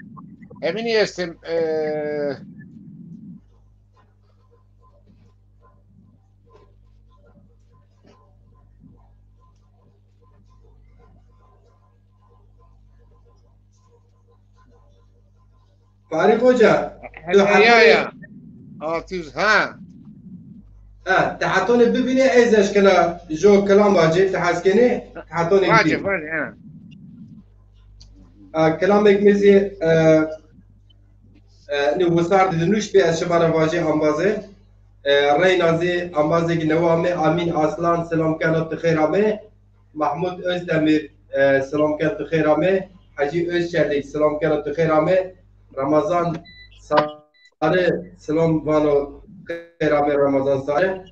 eminî estim, e, Farîk Hoca, tu hetonê, ya, ya. Altı yüz, ha. Ha, ti hetonê bibînê, ez eşkena jo kilam vacê, ti hes kenê, ti hetonê bibînê. Vacê, vacê, ha. Ha, kilamêk mi zî, e, e, nê wisar di nuşt bî, ez şima ra vajê embazê. E, reyna zî embazêk newe ame, Amîn Aslan, selam keno, ti xêr ame. Mahmut Özdemir, e, selam ken, tu xêr ame. Hecî Özçelik, selam keno, tu xêr ame. Ramazan Sarı, selam vano, xêr ame Ramazan Sarı.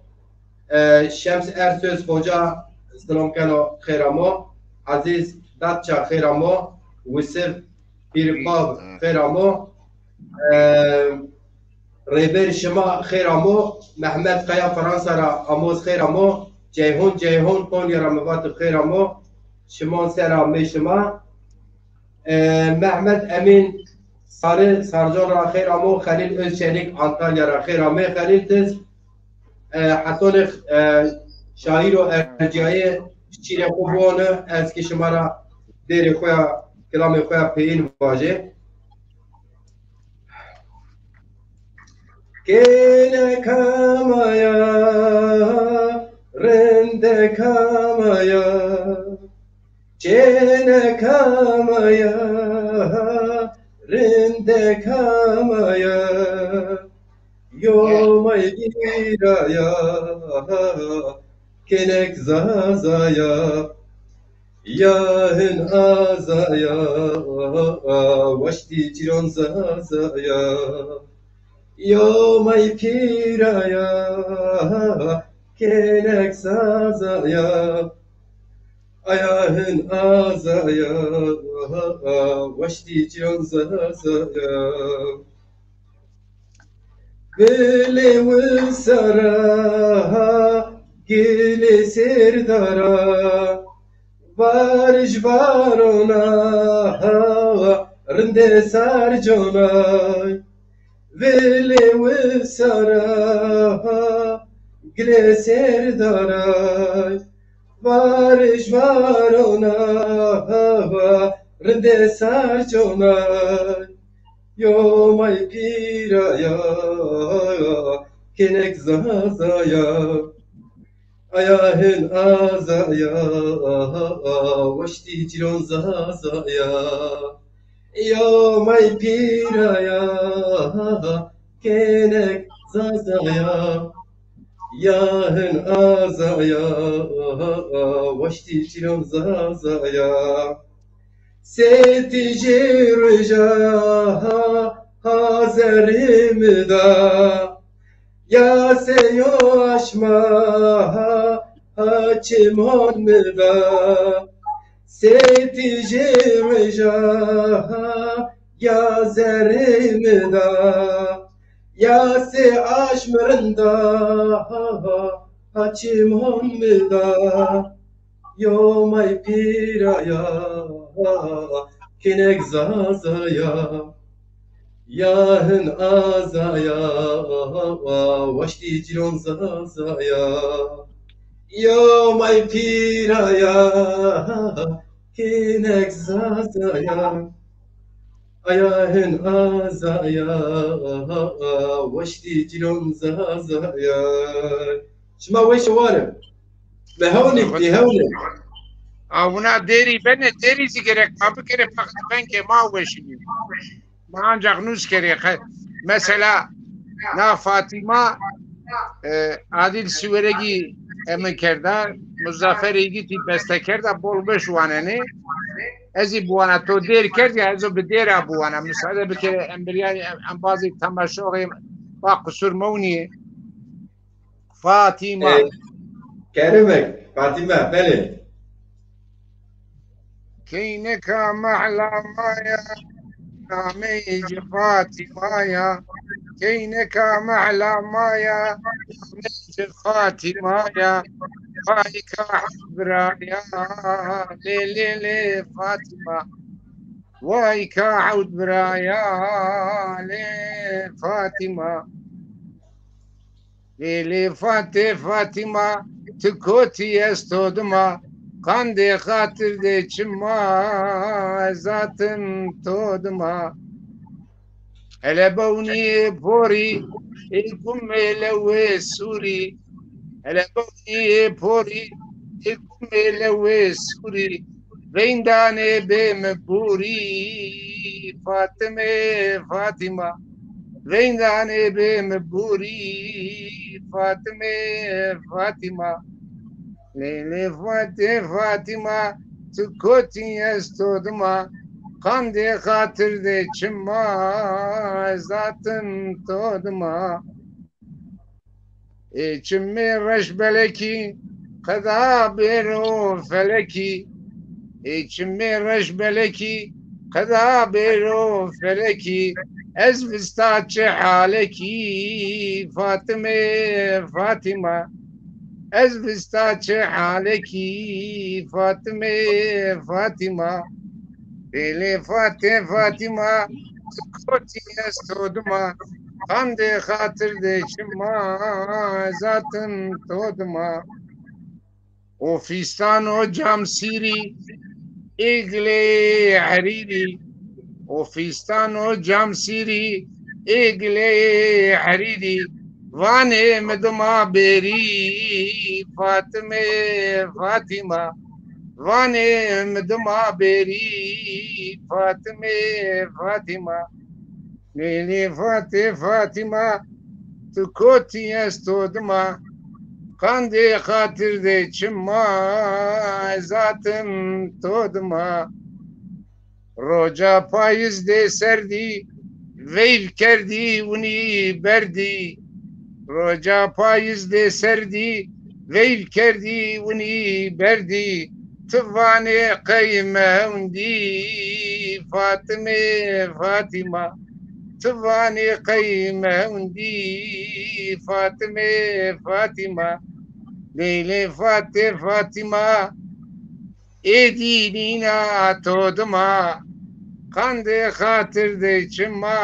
E, Şems Ersöz Hoca, selam keno, xêr amo. Aziz Datça, xêr amo. Wisif Pîrbav, xêr amo. E, Rêber şima xêr amo. Mehmet Kaya Fransa ra amo, xêr amo. Ceyhun Ceyhun Konya ra mi vat xêr amo. Şimon ser amê şima. E, Mehmet Emîn Sarı Sarcan ra xêr amo. Xelîl Özçelik Antalya ra xêr amê. Xelîl, tiz, e, hetonê, e, şaîr û erciyayê şîrê xo biwano, ez kî şima ra dêrê xo ya, kilamê xo ya peyîn vajê. Kêneka ma ya, rindeka ma ya, çêneka ma ya, rindeka ma ya. Yo may vîra ya, kênek Zaza ya. Ya hin aza ya, waştî cîran Zaza ya. Yo may pîraya, kênek zazaya, aya hin azaya, waştî cîran zazaya. Vilê wisara, gilê sêrdara, varij varona, rindê sarconay. Vilê wisara, gilê sêrdaray, varij varona, rindê sarconay. Yo may pîraya, kênek zazaya. Aya hin azaya, waştî cîran zazaya. Ya may pîraya, kênek zazaya. Ya hin azaya, waştî cîran zazaya. Sêtî jê ruja, ha zerrê mi da. Ya se yo aşma, ha çimon mi da. Sêtî jê ruja, ya zerrê mi da. Ya se aşm rinda, ha çimon mi da. Yo may pîraya, kênek zazaya. Ya hin azaya, waştî cîran zazaya. Yo may pîraya, kênek zazaya. Aya hin azaya, waştî cîran zazaya. Şima weş û war in. Me hewnî, ti hewnî. A wina dêrî bene, dêrî zî gerek ma bikerê, feqet vengê ma weşînî. Ma ancax nûs kerê. Qe-, mesela na Fatîma, e, Adîl Siweregî emin kerda, Muzaffer Îgitî beste kerda, bol weş wanenê. Ez zî biwana, to dêr kerd ya, ez o bi dêra biwana. Misade bike, em biryanî, em, embazê temaşoxê va qisur mewnî. Fatîma. E, Kerime, Fatîma, belê. Keyneka mehla ma ya, nameyê ci Fatîma ya. Keyneka mehla ma ya, nameyê ci Fatîma ya. Vay ka hewt biraya, lê, lê, lê, Fatîma. Vay ka hewt biraya, lê, Fatîma. Lê, lê, Fatê, Fatîma, ti kotî ez to dima, qandê xatir de çima, ez atim to dima. Hele bewnî porî, ê gumê lewê sûrî. Hele bewnî porî, ê gumê lewê sûrî. Veyndanê bê mi bûrî, Fatime, Fatîma. Veyndanê bê mi bûrî, Fatime, Fatîma. Lê, lê, Fatê, Fatîma, ti kotî ez to dima, qandê xatir de çima, ez atim to dima. Ê çimê reşbelekî, qeda bêro felekî. Ê çimê reşbelekî, qeda bêro felekî. Ez vista çi halekî, Fatime, Fatîma. Ez vista çi halekî, Fatime, Fatîma. Lê, lê, Fatê, Fatîma, ti kotî ez to dima, qandê xatir de çima, ez atim to dima. O fîstan o cam sîrî, ê gilê herîrî. O fîstan o cam sîrî, ê gilê herîrî. Vanê mi dima bêrî, Fatime, Fatîma. Vanê mi dima bêrî, Fatime, Fatîma. Lê, lê, Fatê, Fatîma, ti kotî ez to dima, qandê xatir de çima, ez atim to dima. Roca payîz de serdî, Veyv kerdî winî berdî, roca payîz de serdî, veyv kerdî winî berdî. Ti vanê qey mewndî, Fatime, Fatîma. Ti vanê qey mewndî, Fatime, Fatîma. Leylê Fate, Fatîma. Êdî nîna to dima, qandê xatir de çima,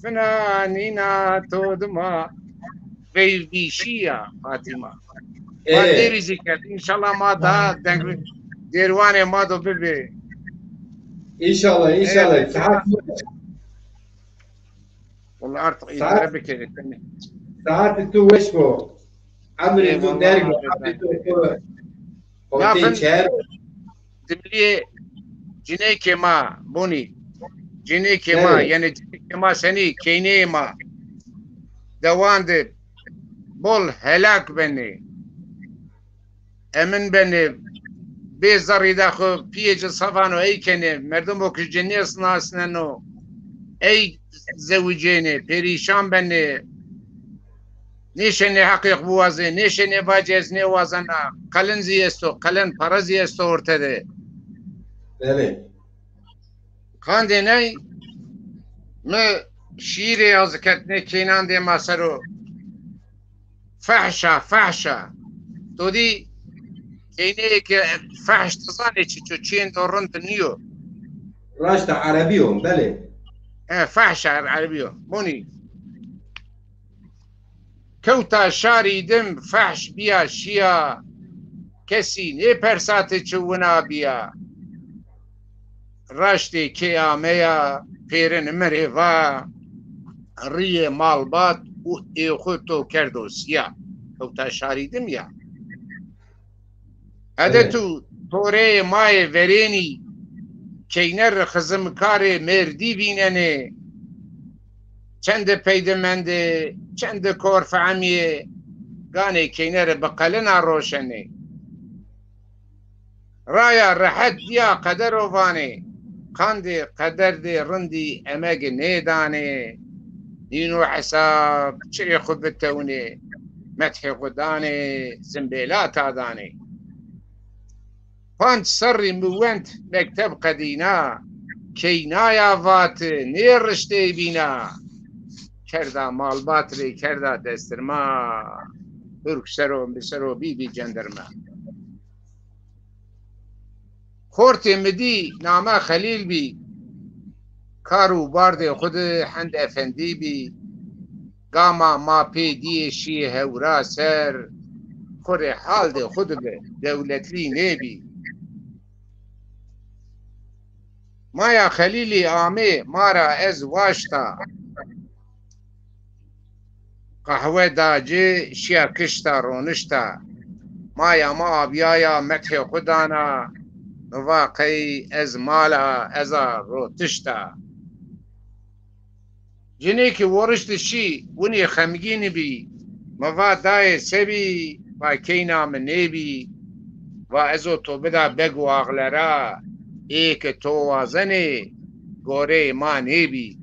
fina nîna to dima. Veyvbîşî ya Fatîma. Ma Ê. Dêrî zî kerd. Înşallah ma daha deng, dêrwanê ma do bibê. Înşallah, înşallah. Ê, saet, wala artık îdare bikerê. Saetê tu weş bo. Emrê tu derg bo. Emrê tu xortê çer. Dimilîyê cinêkê ma, bonî. Cinêkê ma, yanî cinêkê ma senî, keyneyê ma. Dewan de bol helak benê. Emin benê, bê zerrî de xo pîyê ci se vano ey kenê, merdumo ki ci nêsnasneno, ey zewicênê, perîşan benê, nêşenê heqê xo biwazê, nêşenê vacê ez nêwazena, qelin zî esto, qelin para zî esto orte de. Belê. Qandê ney, mi şîîrê yaziketnê kênandê ma ser o. Fehşa, fehşa. To dî keyneyê ke fehş ti zanê çiço, çîyêndo rind nîyo. Raşt a, erebî yo, belê. E, fehşa erebî yo. Bonî. Kewta şarî dim fehş bîya şîya, kesî nêpersa ti çi wina bîya. Raştê kê ameya, pêrin mi rê va, rîyê malbat û ê xwu to kerdo sîya. Kewta şarî dim ya. Edet û toreyê ma yê verênî, keyner xizimkarê mêrdî vînenê. Çende peyde mendê, çende kor fehmîyê, ganê keynere bi qelina roşenê. Raya rehet dîya qedero vanê, qandê qederdê rindî emegi nêdanê, nîno hesab çirê xwu bitewnê, methê xwu danê, zimbêlata danê. Panc serrî mi wend mekteb qedîna, keynaya vati nêriştê bîna. Kerda malbat rê kerda destirma, hurk sero mi sero bîbî cendirme. Xortê mi dî name Xelîl bî, kar û bardê xwu de hend efendî bî. Gama ma pê dîyê şîyê hewra ser, xwu rê haldê xwu dibi, dewletlî nêbî. Maya Xelîlî amê ma ra ez waşta. Qehwe da ci, şîya kişta, ronişta. Maya ma abîyaya, methê xwu dana. Mi va qey ez mal a, ez a rotişta. Cinêkî worişti şî, winî xemgîn bî. Mi va dayê se bî? Va keyna mi nêbî. Va ez o to bida beg û axlera, ê ke to wazenê, goreyê ma nêbî.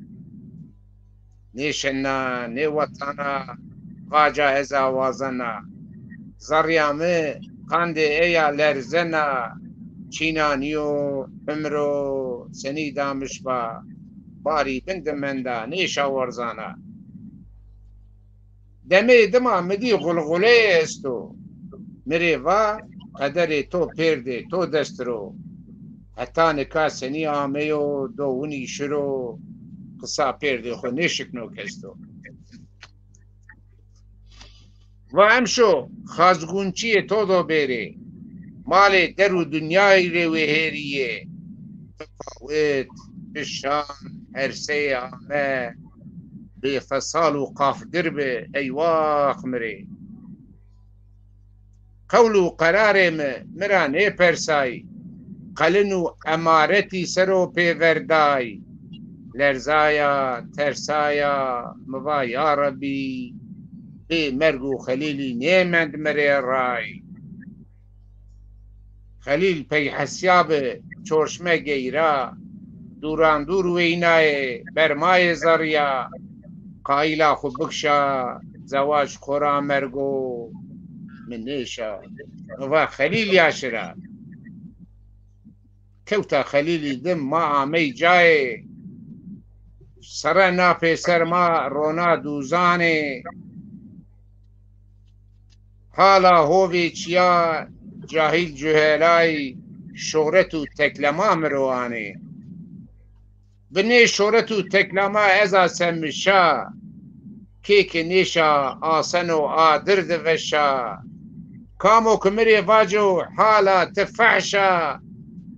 Nêşena, nêwetana, vaca ez a wazena. Zerrîya mi qandê ey a lerzena, çîna nîyo, himro senî damiş ba, barî bin de menda, nêşa werzana. Demê dima mi dî xulxuleyê esto. Mi rê va, qederê to pêrdê to dest ro. Heta nika senî ameyo, do winî şiro, qisa pêrdê xwu nêşikno kes do. Va emşo xazgunçîyê to do bêrê, malê der û dinyayî rê wêhêrîyê. Bifawit, bişan, her sey ame, bêfesal û qafgir bi, eywax mi rê. Qewl û qerarê mi, mi ra nêpersay. Qelin û emaretî ser o pêverday. Lerzaya, tersaya, mi va ya Rebbî, bê merg û Xelîlî nêmend mi rê ray. Xelîl pey hesya bi, çorşme geyra. dûran dûr weynayê, bermayê zerrîya, qayîla xwu bikşa, zewac xora mergo mi nêşa. Mi va Xelîl ya şira. Kewta Xelîlî dim ma amey cayê. Sere na pêser ma rona dûzanê. Hala hovê çiya cahîl cuhelay şohret û teklema mi ro anê. Bi nê şoret û teklama ez a se mi şa, kê ke nêşa aseno a dir di veşa. Kamo ki mi rê vaco hala ti fehş a,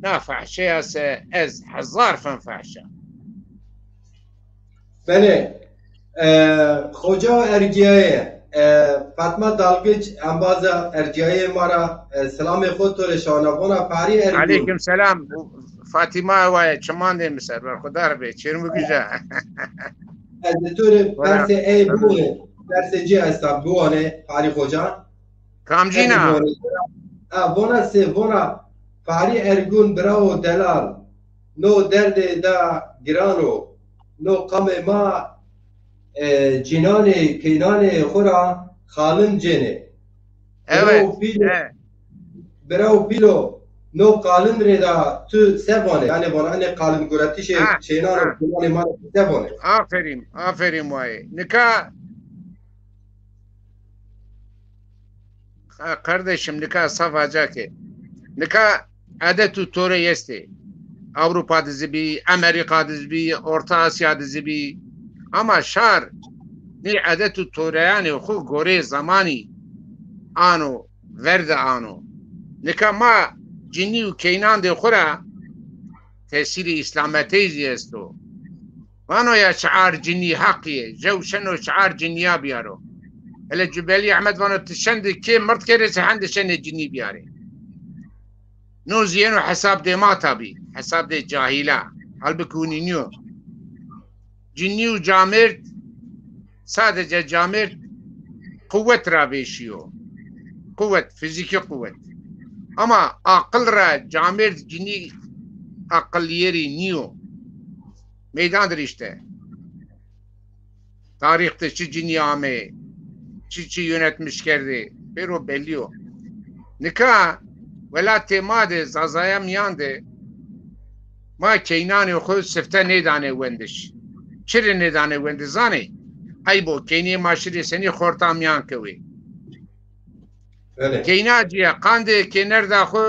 na fehşeya se ez hezar fen fehş a. Belê. E, Xoca ergîyaye, e, Fatma Dalgiç embaza ergîyayê ma ra, e, selamê xo to rê şawana, vona Parî Ergûn. Aleykum selam. Fatîma waye, çimandê mi ser ver, xudar bê, çêrmû gija. Ez de to rê persê ey biwanê, persê ci esta biwanê, Parî Xoca. Kamcîna? A, vona se, vona Parî Ergûn, birawo delal, no derdê da giran o, no qamê ma, e, cînanê, keynanê xo ra qalin cênê. Evet. Bira û pîlo, no qalin rê da tu se vanê? Yanî vana enê qalin guretişê çênan û keynanê ma rê tu se vanê? Aferîn, aferîn wayê. Nika, ha, kardeşim, nika saf aca ke. Nika edet û torey estê. Ewropa di zî bî, Amerîka di zî bî, Orta Asya di zî bî. Ama şar nê edet û toreyanê xwu goreyê zemanî ano, ver de ano. Nika ma cinî û keynandê xwu ra tesîrê îslametey zî esto. Vano ya çiar cinî heqî yê, jew şeno çiar cinîya bîyaro. Hele Cubelî Ehmed vano ti şendi kê mird kerê se hende şenê cinî bîyarê. No zî yeno hesab dê ma tabî, hesab dê cahîla. Halbukî winî nîyo. Cinî û camêrd, sadece camêrd quwet ra vêşîyo. Quwet, fizîkî quwet. Ama aqil ra camêrd cinî aqilîyerî nîyo. Meydan dir îşte. Tarîx de çi cinî ameyê, çi çi yönetmiş kerdê, pêro bellî yo. Nika welatê ma de, Zazaya mîyan de, ma keynanê xo sifte nêdanê wendiş. Çi rê nêdanê wendiş zanê? Eyb o, keynê ma şirê senî xorta mîyan kewê. Keyna ci ya, qandê kênerda xwu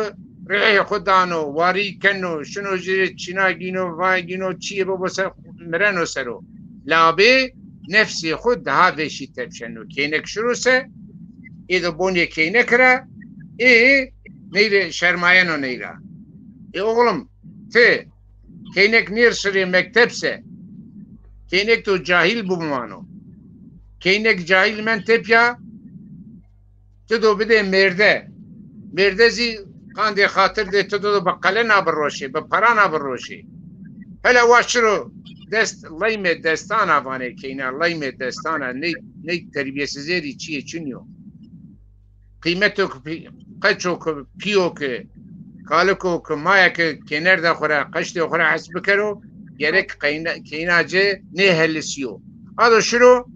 rihê xwu dano, warî keno, şino jê rê çîna gîno, vay gîno, çiyê bibo se mireno ser o. Labê nefsê xwu daha vêşî tepşeno. Keynek şiro se, ê de bonê keynek ra, ê ney rê şermayeno ney ra. Ê oxlim, ti keynek nêr şirê mekteb se, keynek to cahîl bimano. Keynek cahîl mend tepya, ti do bidê mêrde. Mêrde zî qandê xatir dê, ti do bi qele nabiroşê, bi para nabiroşê. Hele wa şiro dest, leymê destana vanê keyna, leymê destana, ney, ney terbiyesizêrî çiyê çin yo. Qîmeto ki pî-, qeço ki, pîyo ki, kaliko ki, maya ki kênerda xwu ra, qeştê xwu ra hes bikero, gerek keyna, keyna ci nêhelisîyo. Ado şiro,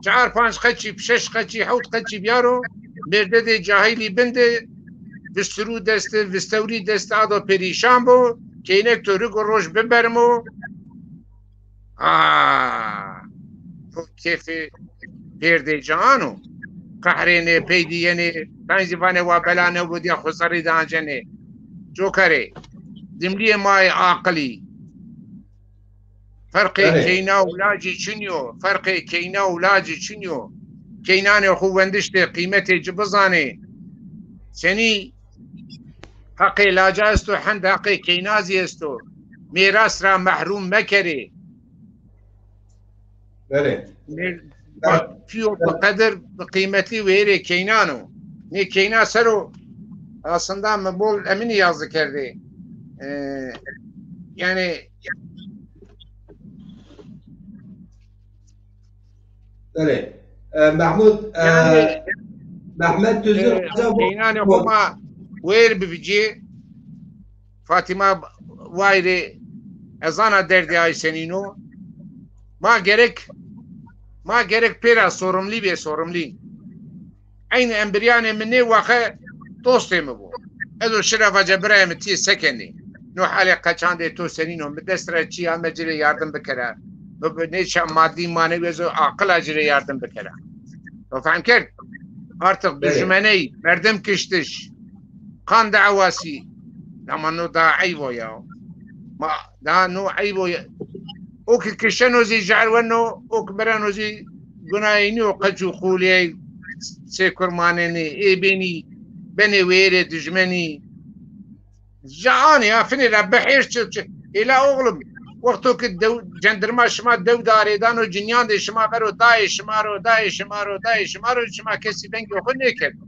çar panc qeçî, şeş qeçî, hewt qeçî biyaro, mêrde dê cahîlî bin de, vistirû dest de, vistewrî dest de, ado perîşan bo, keynek to rig û roj bibermo. Aa, to kêfê pêrdê ci ano. Qehrênê, pey dî yenê, tan zî vanê wa bela newbû diya xwu zerrî de ancenê. Cokarê, dimlîyê ma yê aqilî. Ferqê keyna û lacî çin yo, ferqê keyna û lacî çin yo. Keynanê xwu wendiş de qîmetê ci bizanê. Senî heqê laca esto, hend heqê keyna zî esto. Mêras ra mehrûm mekerê. Belê. Mêr-, pîyo bi qedir, bi qîmetî wêrê keynan o. Nê keyna ser o, aslında mi bol Emînî yazı kerdê. Ee, yanî Belê. E, Mehmud, e, yanî, Mehmet Düzgün, e, Hoca bu. Keynanê xo ma wêr bivicî. Fatîma Wayirê Ez zana derdê ay senîn o. Ma gerek, ma gerek pêra sorumlî bê, sorumlî. Eynî embiryanê mi nê waxe dostê mi bo. Ez o şira vace birayê mi tîyê se kenê? No halê qeçandê to senîn o? Mi dest ra çî ame ci rê yardim bikera. Mi bi nê ça madî manewi ez o aqila ci rê yardim bikera. To fehm kerd? Artık dujmeney, merdim kiştiş, qan dawasî. Ama no daha eyb o ya. Ma daha no eyb o ya. O ki kişeno zî jar weno, o ki mireno zî gunayê nîyo, qeç û qûlîyey sê kurmanenê, ê bênî benê wêrê dijmenî. Ca anê ya, finê ra bihêr çi, çi. Êla oğlum, wexto ki dew, cendirma şima dew de arêdano, cinîyandê şima vero dayê şima ro, dayê şima ro, dayê şima ro, şima kesî vengê xo nêkerdo.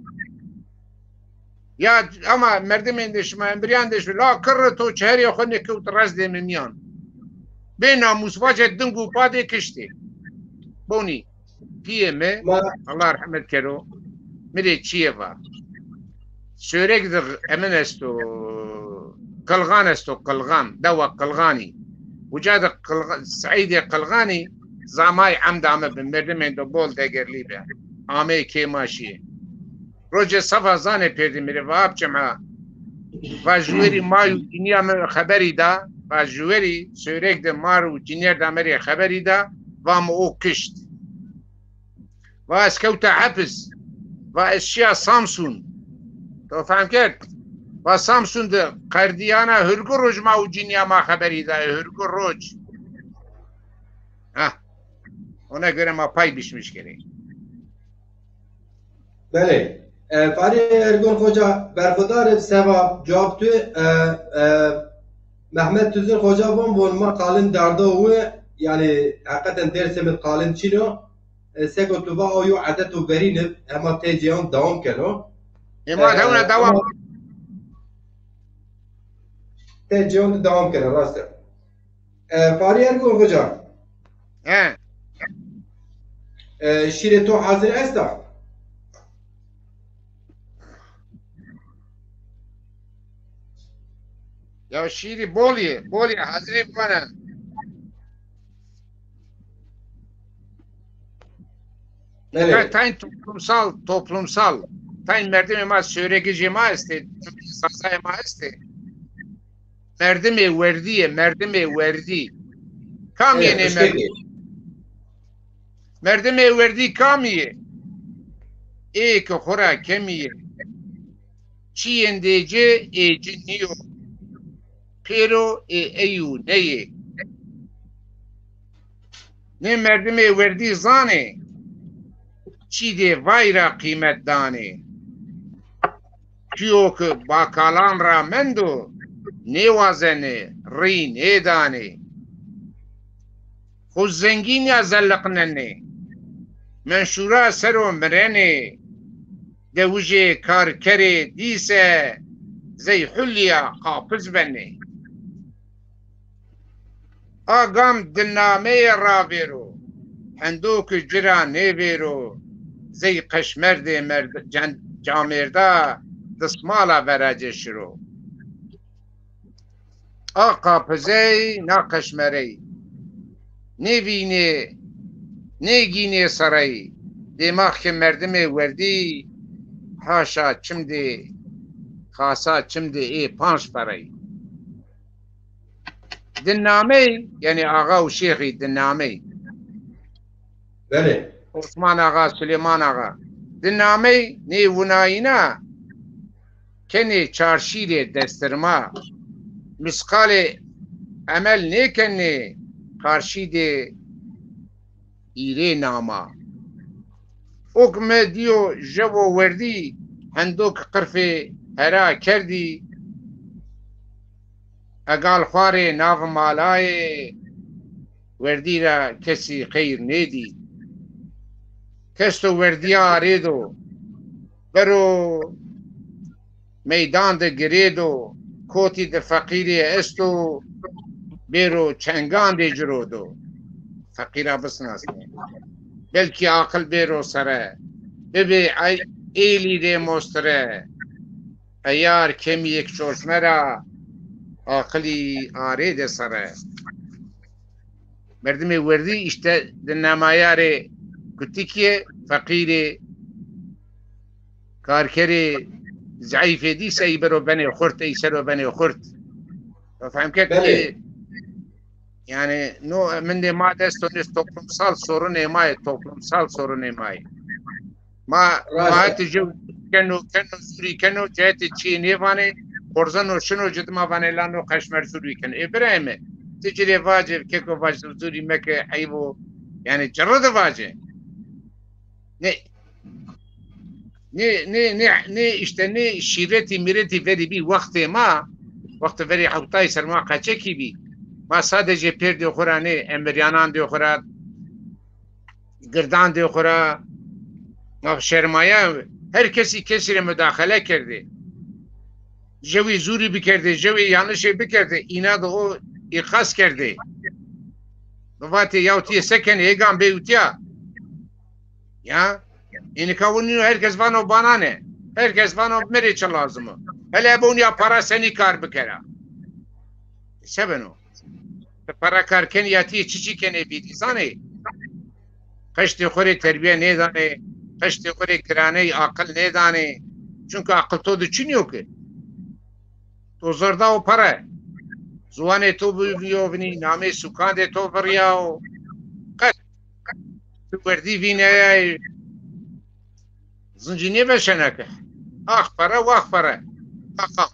Ya ama merdimên de şima, embiryan de şima, la kirri to çiherê xo nêkewt rezdê mi mîyan. Bê namûs vace ding û padê kiştê. Bonî, pîyê mi, Ma Allah rehmet kero, mi rê çîyê va. Sêwreg de emin esto, Qilxan esto, Qilxan, dewa Qilxanî. Uca de Qilxa-, Seîdê Qilxanî zamay emda mi bi merdimên de bol degerlî bi. Ameyê kê ma şîyê. Rocê sefa zanê pêrdî mi rê va, apçe ma, va, juwerî may û cinîya mi xeberî da, va, juwerî Sêwreg de mar û cinîyer da mi rê xeberî da, va, mi o kişt. Va, ez kewta hepis. Va, ez şiya Samsun. To fehm kerd? Va, Samsun de qerdîyana hurgu roj ma û cinîya ma xeberî daye, hurgu roj. Heh. Ona göre ma pay biçmiş gerek. Belê. E, Farî Ergun Xoca, berxudar ib seba cewab tu. E, e, Mehmet Tuzun Xoca von, von ma qalin derdo wi, yanî heqeten dersê mi qalin çin o. E, seko tu va o yo edet û verîn ib, hema tê cêyan dewam keno. Ê ma E, hewna dewam. Ama tê cêyan de dewam keno, rast e. E, Farî Ergun Xoca. He. E, şîrê to hazir esta? Ya şîrî bol yê, bol yê, hazirê bana. Belê. Ya tayn toplumsal, toplumsal. Tayn merdimê ma, Sêwregî jê ma estê, sazayê ma estê. Merdimê werdî yê, merdimê werdî. Kam yê nê merdimê? Merdimê werdî kamî yê? Ê ke xo ra kemî yê. Çîyêndê ci ê ci nîyo. Pêro ê ey û neyê. Nê merdimê werdî zanê, çîdê vay ra qîmet danê. Çîyo ki bakalan ra mendo, nêwazenê, rî nêdanê. Xwu zengîn ya zeliqnenê, menşûra ser o mirenê, dewijê karkerê dîse zey hulîya qapiz benê. A gam di nameyê ravêro, hendo ki ci ra nêvêro, zey qeşmerdê merd-, cen-, camêrda dismala veracê şiro. A qapizey, na qeşmerey. Nêvînê, nêgînê serey. Dêmax ke merdimê werdî, haşa çimdê, xasa çimdê ê panc perey. Di namey, yanî axa û şêxî di namey. Belê. Osman Axa, Silêman Axa. Di namey nê winayîna kenê çarşîrê destirma. Misqalê emel nêkenê qarşîdê hîrê nama. Ok mi dîyo jewo werdî, hendo ki qirfê hera kerdî, egal xwarê nav malayê, werdî ra kesî xeyr nêdî. Kes do werdîya arêdo, bero meydan de girêdo, kotî de feqîrê esto, bêro çengandê ci ro do. Feqîra bisinasnê. Belkî aqil bêro sere. Bibê ey-, êlî rê mostire. Eyar kemîyêk çorşme ra, aqilî arê de sere. Merdimê werdî îşte di nemayarê kutikî, feqîrê, karkerê, zeîfê dî sey bero benê xurt, ey sero benê xurt. Fehm kerd? Belê. Ê, yani no mendê ma dest o, nê toplumsal sorunê ma yê, toplumsal sorunê ma yê. Ma, ma hetê jew keno, keno, zûrî keno, cehetê çiyê nêvanê, xorzeno şino, ci dima vanê la no qeşmer zûrî keno. Ê birayê mi, ti ci rê vace, keko vac zûrî meke, eyb o. Yani cirri de vace. Nê, nê, nê, nê, nê, işte nê şîretî mîretî verî bî wextê ma, wextê verî hewtay ser ma qeçekî bî. Ma sadece pêrdê xo ra nê, emiryanandê xo ra, girdandê xo ra, ma şermaya, her kesî kesî rê mudaxele kerdê. Jewî zûrî bikerdê, jewî yanlişê bikerdê, îna de o îqas kerdê. Bivatê yaw tîyê se kenê, ê gam bê utiya. Ya, ê nika winî no her kes vano bana ne. Her kes vano mi rê çi lazim o. Hele ebe winî ya para senî kar bikera. Se beno? Ti para kar kenî ya tîyê çiçî kenê bîrî zanê? Qeştê xo rê terbîye nêdanê, qeştê xo rê giraney aqil nêdanê. Çunke aqil to de çinî yo ki. To zor da o pere. Ziwanê to bivîyo vinî, namê sûkandê to virîyawo. Qet ti werdî vîneyay, zincî nêveşena ke. Ax pere, wax pere. Axa.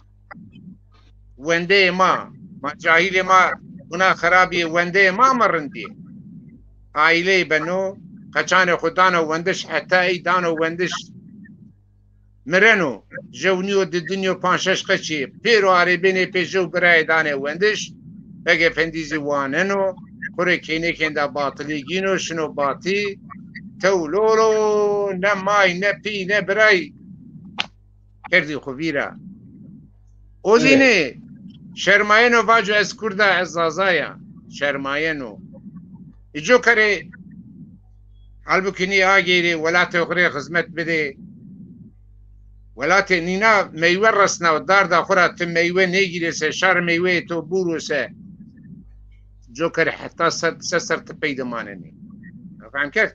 Wendeyê ma, ma cahîlê ma, wina xirabî yê, wendeyê ma mi rindî yê. Aîleyê beno, qeçanê xo dano wendiş, heta ey dano wendiş. Mireno, jew nîyo di dinyo panc şeş qeçî, pêro arêbênê pê jew birayê danê wendiş, Beg Efendî zî waneno, xo rê keynekênda batilî gîno, şino batî, tew lolo, ne may, ne pî, ne biray kerdî xo vîra. O zî nê, şermayeno vaco ez kurd a, ez zaza ya. Şermayeno. Îco kerê, halbukî nî ageyrê welatê xo rê xizmet bidê. Welatê nîna meywe resna û darda xo ra ti meywe nêgîrê se, şar meyweyê to bûro se. Coker heta se, se ser ti pey de manenê. Fehm kerd?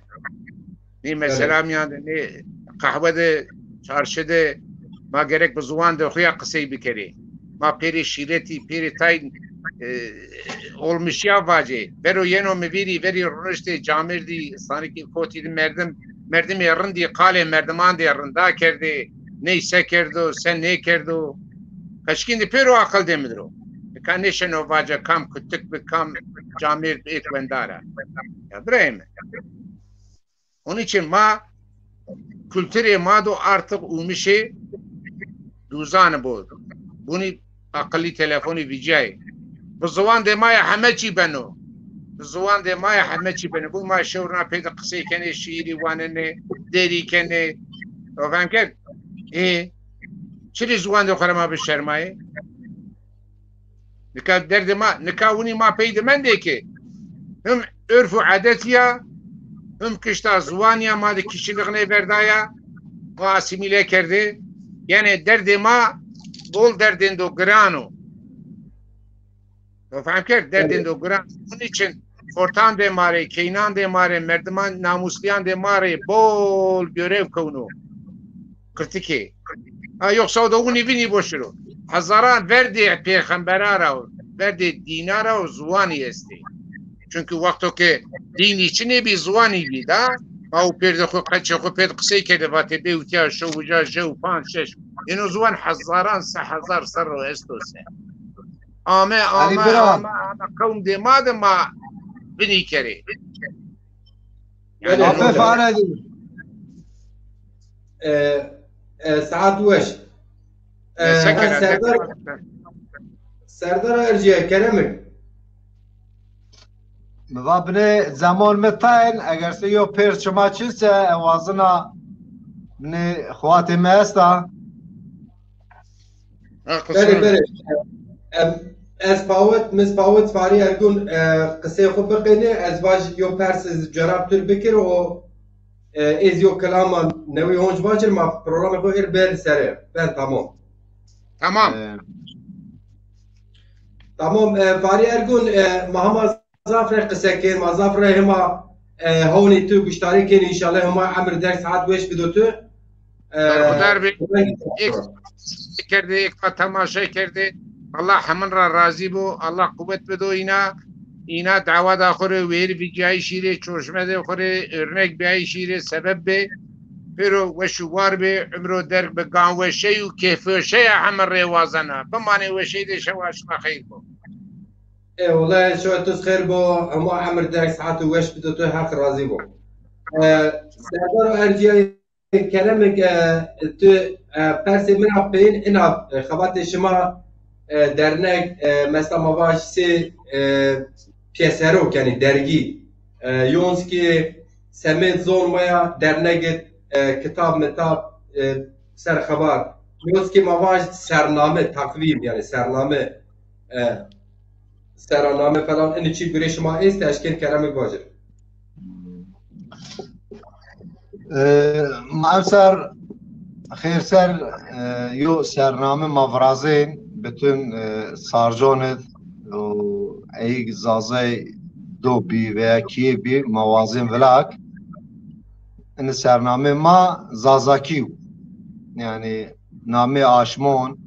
Nê mesela mîyan de, nê qehwe de, çarşi de ma gerek bi ziwandê xo ya qisey bikerê. Ma pêrê şîretî, pêrê tay, e, olmuşîya vacê. Vero yeno mi vîrî, verî runiştê camêrdî, sanikî kotî di merdim, merdimê rindî qalê merdimandê rinda kerdê, ney se kerdo, se nêkerdo. Qeçkîn de pêro aqil dê mi dir o. Nika nêşeno vaca kam kutik bi, kam camêrd bi, êk wendar a. Ya birayê mi. Onun için ma, kulturê ma do artık umişê duzanê bo. Bunî aqilî telefonî vîcayê. Bi ziwandê ma ya heme çî beno. Bi ziwandê ma ya heme çî beno. Bu ma şewrna pê de qisey kenê, şîîrî wanenê, derî kenê. O fehm kerd? Ê, çirê ziwandê xo ra ma bişermayê? Nika derdê ma, nika winî ma pey de mendê ke him urf û adet ya, him kişta ziwan ya ma de kişîlix nêverdaya, ma asîmîle kerdê. Yanî derdê ma bol derdêndo giran o. To fehm kerd? Derdêndo giran. Bunun için xortandê ma rê, keynandê ma rê, merdiman namûslîyandê ma rê bol görev kewno. Qirtikê. Ha, yoksa o da winî vinî boşiro. Hezaran verdê pêxembera ra, verdê dîna ra û ziwanî estê. Çünkü wexto ke dînî çinê bî, ziwanî bî da, ma û pêrdê xo, qeçê xo pêr qisey kerdê, vatê bê utiya, şew uca, jew panc, şeş. Êno ziwan hezaran, se hezar serr o esto se. Ame, ame, ame, ame qewm dê ma de ma vinî kerê. Belê, afe fare dî. E, e, saet weş. E, ha, Serdar, Serdar Erciyes, kerem ik. Mi va binê zeman mi tayn, eger se yo pêr çima çin se, e wazina binê xwatê mi esta. Belê, belê. Em, ez pawit, mi pawit Farî Ergun, e, qisey xo biqênê, ez vaj yo pers ez cerab tu rê bikir û, e, ez yo kilama newî honc vacir, ma programê xo êr bel sere. Ben tamam. Tamam. E, Tamam, e, Farî Ergun, e, ma hema zaf rê qise kên, ma zaf rê hema, e, hewnî tu guştarî kên, înşallah hema emir derg saet weş bido tu. E, Berxudar bê. Ek kerdê, ek ma temaşe kerdê. Allah hemin ra razî bo, Allah quwet bido îna. Îna dawada xo rê wêr vîcayîşî rê, çorşmedê xo rê örnek bîyayîşî rê sebeb bê. Pêro weş û war bê, umro derg bi, gan weşey û kêfweşeya heme rê wazena. Bimanê weşey de, şewa şima xeyr bo. Ê, wele şewa tu xeyr bo, hema emir derg saet û weş bido tu, Heq razî bo. E, Serdar Erciyayê, kerem ke, e, tu, e, persê min a peyên ina, e, xebatê şima, e, dernek, e, mesela ma vaj sê, e, piyesero, yanî dergî. E, yonskî semêd zon ma ya, dernek, e, kitab mitab, e, ser xebat. Yonskî ma vaj sername, takvîm, yanî sername, e, seranname falan, inî çî gurê şima êst, eşkên kerem ke vajir. E, ma emser xêr ser, e, yo sername ma virazên, bütün, e, sarconid û eyg zazay do bî veya kîye bî, ma wazên vilak. Ini sername ma zazakî yo. Yanî namê aşmon,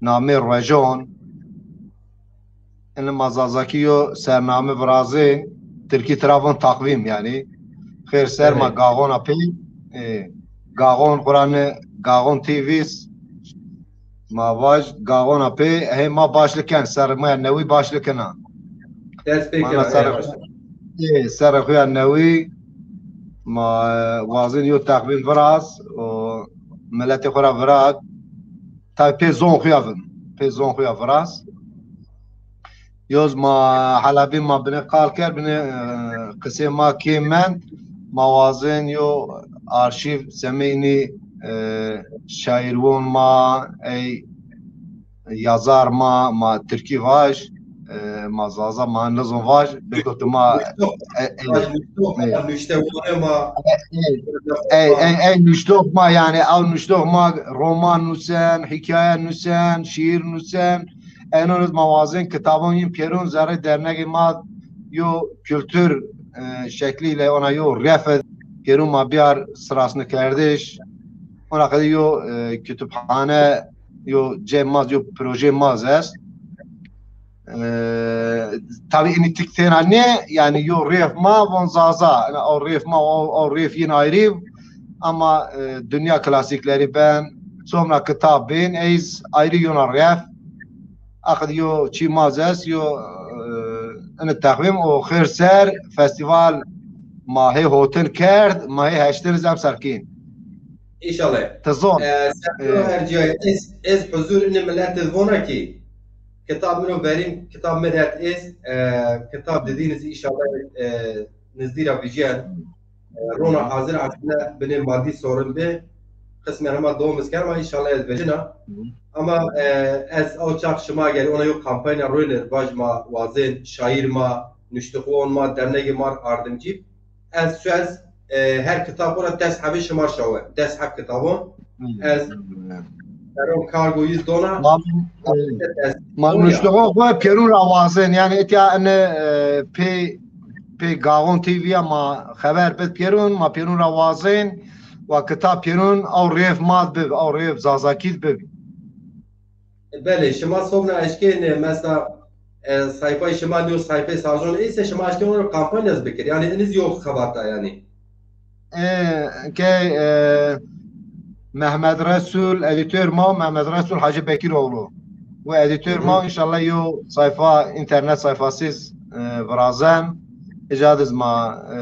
namê ruejon, Ini ma zazakî yo sername virazên, tirkî tira von takvîm yanî. Xêr ser ma, evet, gaxona pê, e, gaxon xurane, gaxon T Vs, ma vaj gaxona pê, hey ma başli ken, serê ma newî başli kena. Dest pê kena, ser, e, serê xo ya newî, ma, e, wazên yo takvîm viraz û miletê xo ra viraz. Tabî pê zon xo ya vin. Pê zon xo ya viraz. Yoz ma helabî ma binê qal kerd, binê, e, qisê ma kêm mend, ma wazên yo arşîv semeynî, e, şaîrwon ma, ey yazar ma, ma tirkî vaj, e, ma zaza ma nizon vaj, bêko tu ma, e, e, vaj nuştox, e, nuştewone ma. E, e, e, e, nuştox ma, yanî ew nuştox ma roman nusen, hîkaye nusen, şîîr nusen, Enon iz ma wazên kitabon yin pêrun zerrê dernegê ma yo kultur, e, şeklîyle ona yo ref id pêrun ma biyar sirasnikerdiş. Ona qede yo, e, kütüphane, yo cem ma, yo proje ma est. E, tabî inî tik têna nê, yanî yo rêf ma von zaza. Yanî o rêf ma, o, o rêf yin ayrî, ama, e, dinya klasîklerî ben, çomra kitab bên, ey iz ayrî yona rêf. Aqid yo çî ma zes, yo, e, ini texmîm o xêr ser festîval ma hê hotin kerd, ma hê heştin zem serkîn. Înşallah. Ti zon. E, Serdar, e, Erciyayê, ez, ez huzur ini millet vona ki, kitab min o verîn, kitab mi het êst, e, kitab didîn iz înşallah, e, nizdî ra vîcîyen. E, rona hazir aslında binê madî sorin bi. Qismen hema dom iz kerma, înşallah ez vecina. Ama, e, ez o çax şima gerî ona yo kampanya royner, vaj ma wazên, şaîr ma, nuştixon ma, dernegê ma ardimcî. Ez şu ez, e, her kitab ora des hebê şima şawe. Des heb kitabon. Ez eron kargo yüz dona. Ma, e, ma nuştixon xo pêrun ra wazên. Yanî etya ene, e, pê, pê Gaxon T V ya ma xeber bid pêrun, ma pêrun ra wazên. Wa kitab pêrun, ew rêf ma bib, ew rêf zazakî bib. Belê, şima sobna eşkên, e, mesela, e, sayfayê şima niyo sayfayê sarjon êse şima eşkên ona kampanyas bikir. Yanî iniz yo xebata yanî. E, ke, e, Mehmet Resul, edîtor ma, Mehmet Resul Hacı Bekiroğlu. Wi edîtor ma, înşallah yo sayfa, înternet sayfasîz, e, virazen. Îca diz ma, e,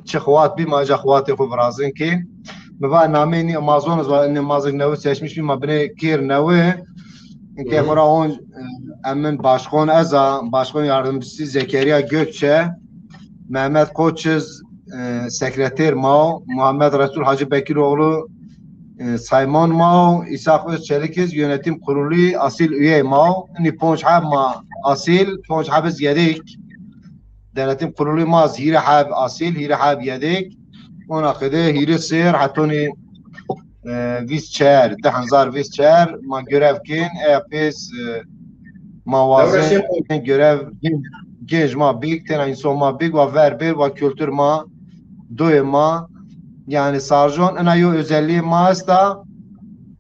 çi xewat bî, ma îca xewatê xo virazin kî. Mi va namê nî Amazon iz va, nî ma zik newi seçmiş bî, ma binê kêr newi. Ke xora on, e, emin başkan ez a, başkan yardımcısı Zekeriya Gökçe, Mehmet Koçiz, e, sekreter ma o, Muhammed Resul Hacı Bekiroğlu, e, Sayman ma o, İshak Özçelik iz yönetim kurulu asil üye ma o. Nî ponc heb ma asil, ponc heb iz yedik. Denetim kurulu ma iz hîrê heb asil, hîrê heb yedik. Ona qede hîrê sêr hetonî, e, vîst çer, di hezar vîst çer ma görev kên, eya pês, e, Ma wazên görev gênc ma bik, tena înson ma bik, wa ver bêr, wa kultur ma, doyê ma. Yanî Sarcon ina yo özelliği ma esta.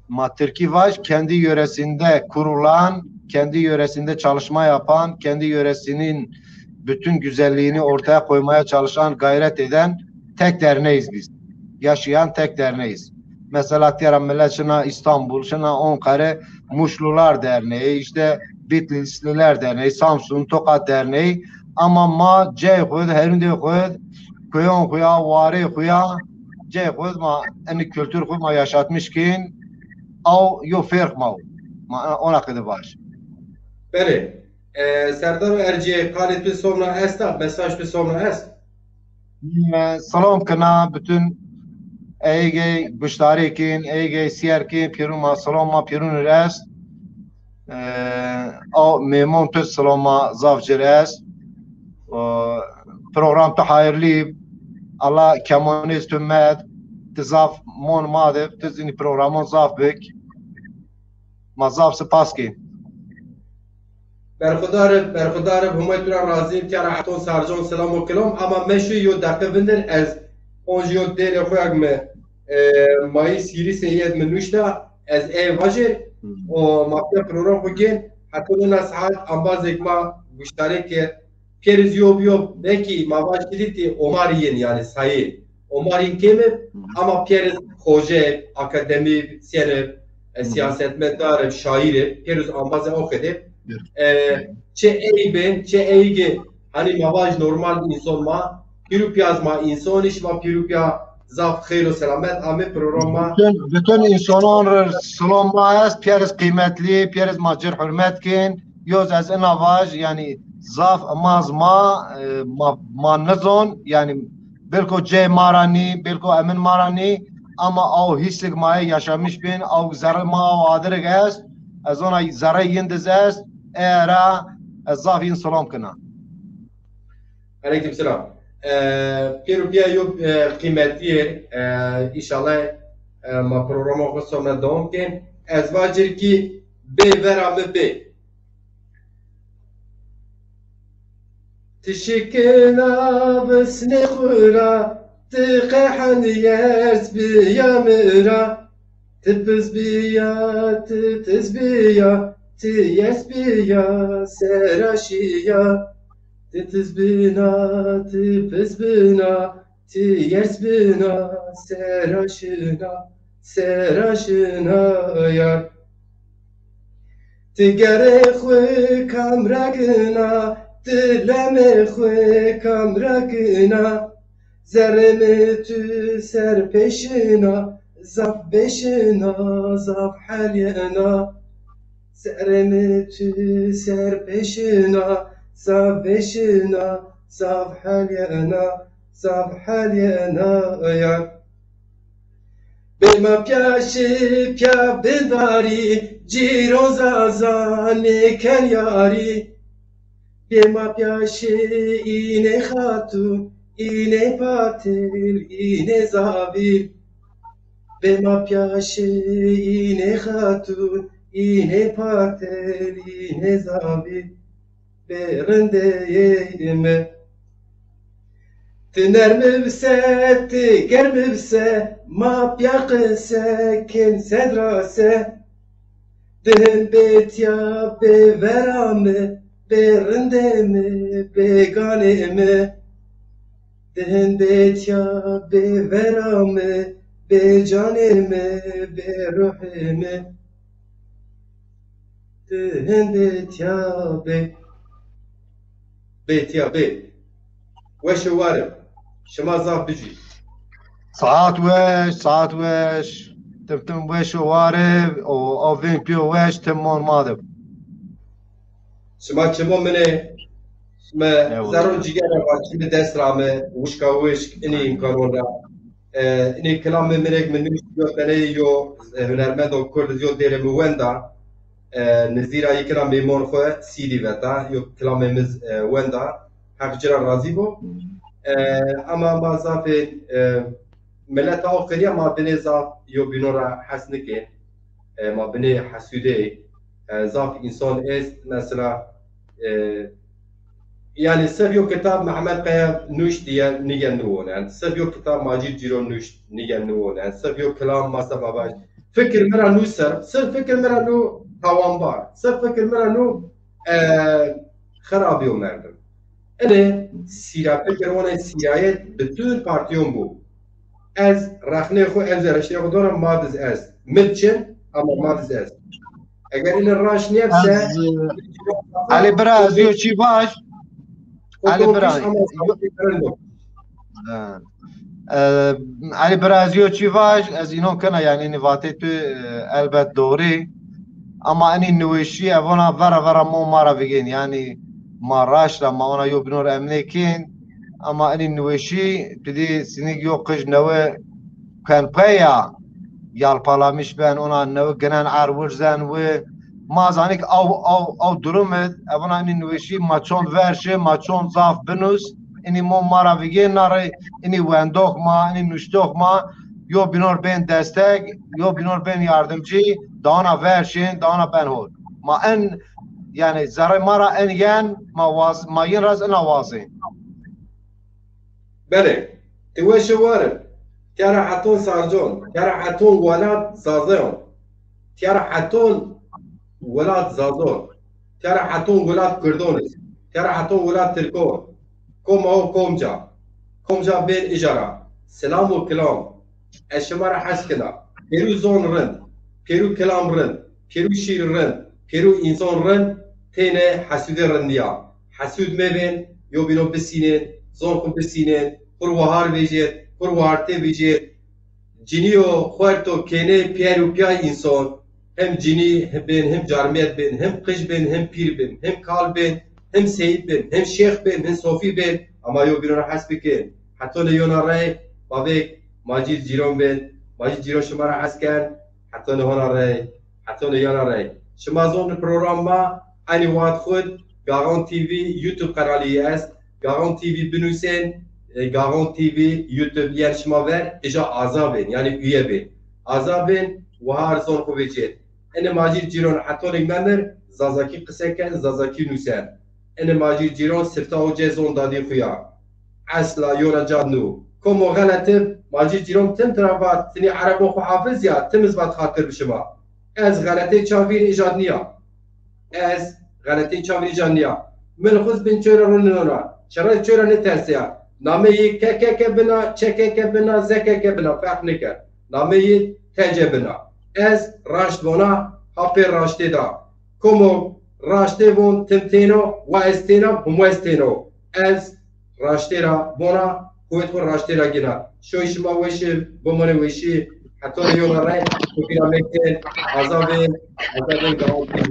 Ma Tirkî vaj, kendi yöresinde kurulan, kendi yöresinde çalışma yapan, kendi yöresinin bütün güzelliğini ortaya koymaya çalışan, gayret eden tek derneğiz biz. Yaşayan tek derneğiz. Mesela tera millet şina İstanbul, şina Ankara, Muşlular Derneği, işte Bitlisliler Derneği, Samsun, Tokat Derneği. Ama ma cey xud, herindê xud, kuyon xuya, warê xuya, cey xud ma, eni kültür xud ma yaşatmış kin, aw yo fêrq ma o. Ma ona qede baş. Belê. E, Serdar Erciyê, qalê tu somna esta, mesaj tu somna est? E, selam kena bütün eyge guştarê kin, eyge siyer kin, pîrun ma selam ma pîrun rest. E, aw mêmon tu selam ma zaf ci rest. E, program tu hayırlı. Allah kemonêz tu med. Tu zaf mon ma de, tu zî programon zaf bik. Ma zaf spas kî. Berxudar ib, berxudar ib, Humay tu ra razî ib, tîya ra heton Sarcon selam û kilom, ama meşu yo deqe vindir, ez onc yo dêrê xo yag mi, e, Mayıs hîrî seyî yed mi nuşta, ez ey vajir, o ma pîya program xo gên, heton ina saet ambazêk ma guştarê kerd, pêriz yo bi yo, belkî ma vaj kilîtî omarî yin, yanî sayê. Omarî yin kêm ib, ama pêriz xoce, akademî, sîyer ib, e, siyasetmedar ib, şaîr ib, pêriz ambazê aw qede. E, çi ey bi, çi eyge, hanî ma vaj normal înson ma, pîrû pîya zî ma înson î, şima pîrû pîya zaf xeyr û selamet amê program ma. Bütün, bütün însonon rê silom ma est, pêriz qîmetlî, pêriz ma ci rê hurmet kên. Yoz ez ina vaj, yanî zaf ma zî ma, e, ma, ma nizon, yanî belko cey ma ra nî, belko emin ma ra nî, ama aw hîslik ma yê yaşamış bin, aw zerrê ma aw adirik est, ez ona zerrê yin diz est, ey ra ez zaf yin silom kena. Eleykum selam. E, pêro pîya yo, e, qîmetî yê, e, înşallah, e, ma programa xo sona dewam kên. Ez vacir kî bê vera mi bê. Ti şikina visnê xwu ra, ti qehend yers biya mi ra. Ti piz biya, ti tiz biya, ti yers biya, sera şiya. Ti tiz bina, ti piz bina, ti yers bina, sera şina, sera şina yar. Ti gerê xwu kam ra gina, ti lemê xwu kam ra gina. Zerrê mi tu ser pê şina, zaf bê şina, zaf hel yena. Zerrê mi tu ser pê şina, zaf bê şina, zaf hel yena, zaf hel yena yar. Bê ma pîya şî pîya bindarî, cîron zaza nêken yarî. Bê ma pîya şî înê xatûn, înê patêl, înê zavîr. Bê ma pîya şî înê xatûn, înê patêl, înê zavîr. Bê rindeyê mi. Ti nerm bise, ti germ bise, ma pîya qise kên sed ra se. Di hin bê tîya bê vera mi, bê rindê mi, bê ganê mi. Di hin bê tîya bê vera mi, bê canê mi, bê ruhê mi. Ti hindê tîya bê. Bê tîya bê. Weş û war ib. Şima zaf bijî. Saet weş, saet weş. Tim tim weş û war ib. O, o veng pîyo weş, tim mon ma de. Şima çimo min ê, mi zerr û cîger ra va, çimê dest ra mi, wişka wişk, inî îmkanon ra. E, inî kilamê mi rê mi nuşt, yo tenê yo, e, hunermendo kurd yo dêrê mi wenda. E, nizdî ra yê kira mêmon xwu C D veta, yo kilamê mi, e, wenda. Heq ci ra razî bo. E, ama ma zafê, e, mileta o qirîya ma binê zaf yo bînon ra hes nikên. E, ma binê hesûdê. E, zaf însan est, mesela, e, yanî sif yo kitab Mehmet Kaya nuşt diye nîge niwonen. Sif yo kitab Macîd Cîron nuşt nîge niwonen. Sif yo kilam masa babaş. Fikir mi ra nû ser, sif fikir mi ra nû tawanbar. Sif fikir mi ra nû, e, xirabî yo merdim. Ene sîra fikir, ona sîrayet bütün partiyon bu. Ez rexnê xwu, ez zerreştê xwu dona, ma diz est. Mi çin, ama ma diz est. Eger îne raşt nîyebse, ez, e, Elî bira, ez yo çî vaj. Elî bira, yo- Ha. E, Elî bira, ez yo çî vaj, ez înon kena, yanî, înî vatê tu, e, elbet doğrî. Ama enî niweşî, evona vera vera mo ma ra vigên, yanî, ma raşt ra, ma ona yo binor emnê kên. Ama enî niweşî, tu dî sinik yo qij newe kenpeya yalpalamiş ben, ona newe ginen er wirzen wi. Ma zanik aw, aw, aw durum id, evona enî niweşî ma çond verşi, ma çond zaf binus, enî mo ma ra vigê nare, enî wendox ma, enî nuştox ma, yo binor bên destek, yo binor bên yardımcı, daona verşin, daona ben hol. Ma en, yanî zerrê ma ra en yen, ma waz, ma yin raz ina wazên. Belê, ti weşi warin. Tiyara heton sarcon, tiyara heton welat zazeyon, tiyara heton welat zazon, tiyara heton welat kurdon, tiyara heton welat tirkon. Koma o komca, komca bên ijara. Selam û kilam. Ez şima ra hes kena. Pêrû zon rind, pêrû kilam rind, pêrû şîr rind, pêrû însan rind, têne hesûdê rind nîya. Hesûd mebên, yo bîno bisînên, zon xwu bisînên, xwu ri wahar vejêt, xwu ri wahartê vejêt. Cinîyo, xuerto, kênê, pîyer û pîyay însan, hem cinî bên, hem carmêrd bên, hem qij bên, hem pîr bên, hem kal bên, hem seyîd bên, hem şêx bên, hem sofî bên, ama yo bîno ra hes bikên. Hetonê yona rey, bavêk Macîd Cîron bên. Macîd Cîron şima ra hes ken. Hetonê hona rey, hetonê yona rey. Şima zon program ma, enî wext xwud, Gaxon T V YouTube kanalî est. Gaxon T V binusên, e, Gaxon T V YouTube, yanî şima ver, ija aza bên, yanî üye bên. Aza bên, wahar zon xwu vecêt. Enê Macîd Cîron hetonêk memir, zazakî qise ken, zazakî nusen. Enê Macîd Cîron sifta o cê zon dadî xwu ya. Esla yona cad nû. Komo xelet ib, Macîd Cîron tim tira vat, tinî erebon xwu hafiz ya, tim iz vat xatir bi şima. Ez xeletê çavîr îjad nîya. Ez xeletê çavîr îjad nîya. Min xuz bin çewre ro nînona. Çira çewre nîterseya. Nameyî K K K bina, Ç K K bina, Z K K bina, ferq nîker. Nameyî T C bina. Ez raşt vona, ha pê raştê da. Komo raştê von tim têno, wa ez têna, hum wes têno. Ez raştê ra vona, quwet xwu raştê ra gina. Şoy şima weşi, bimonê weşi, hetonê yona rey, xwu bîra mektên, aza bên, aza bên Gaxon T V.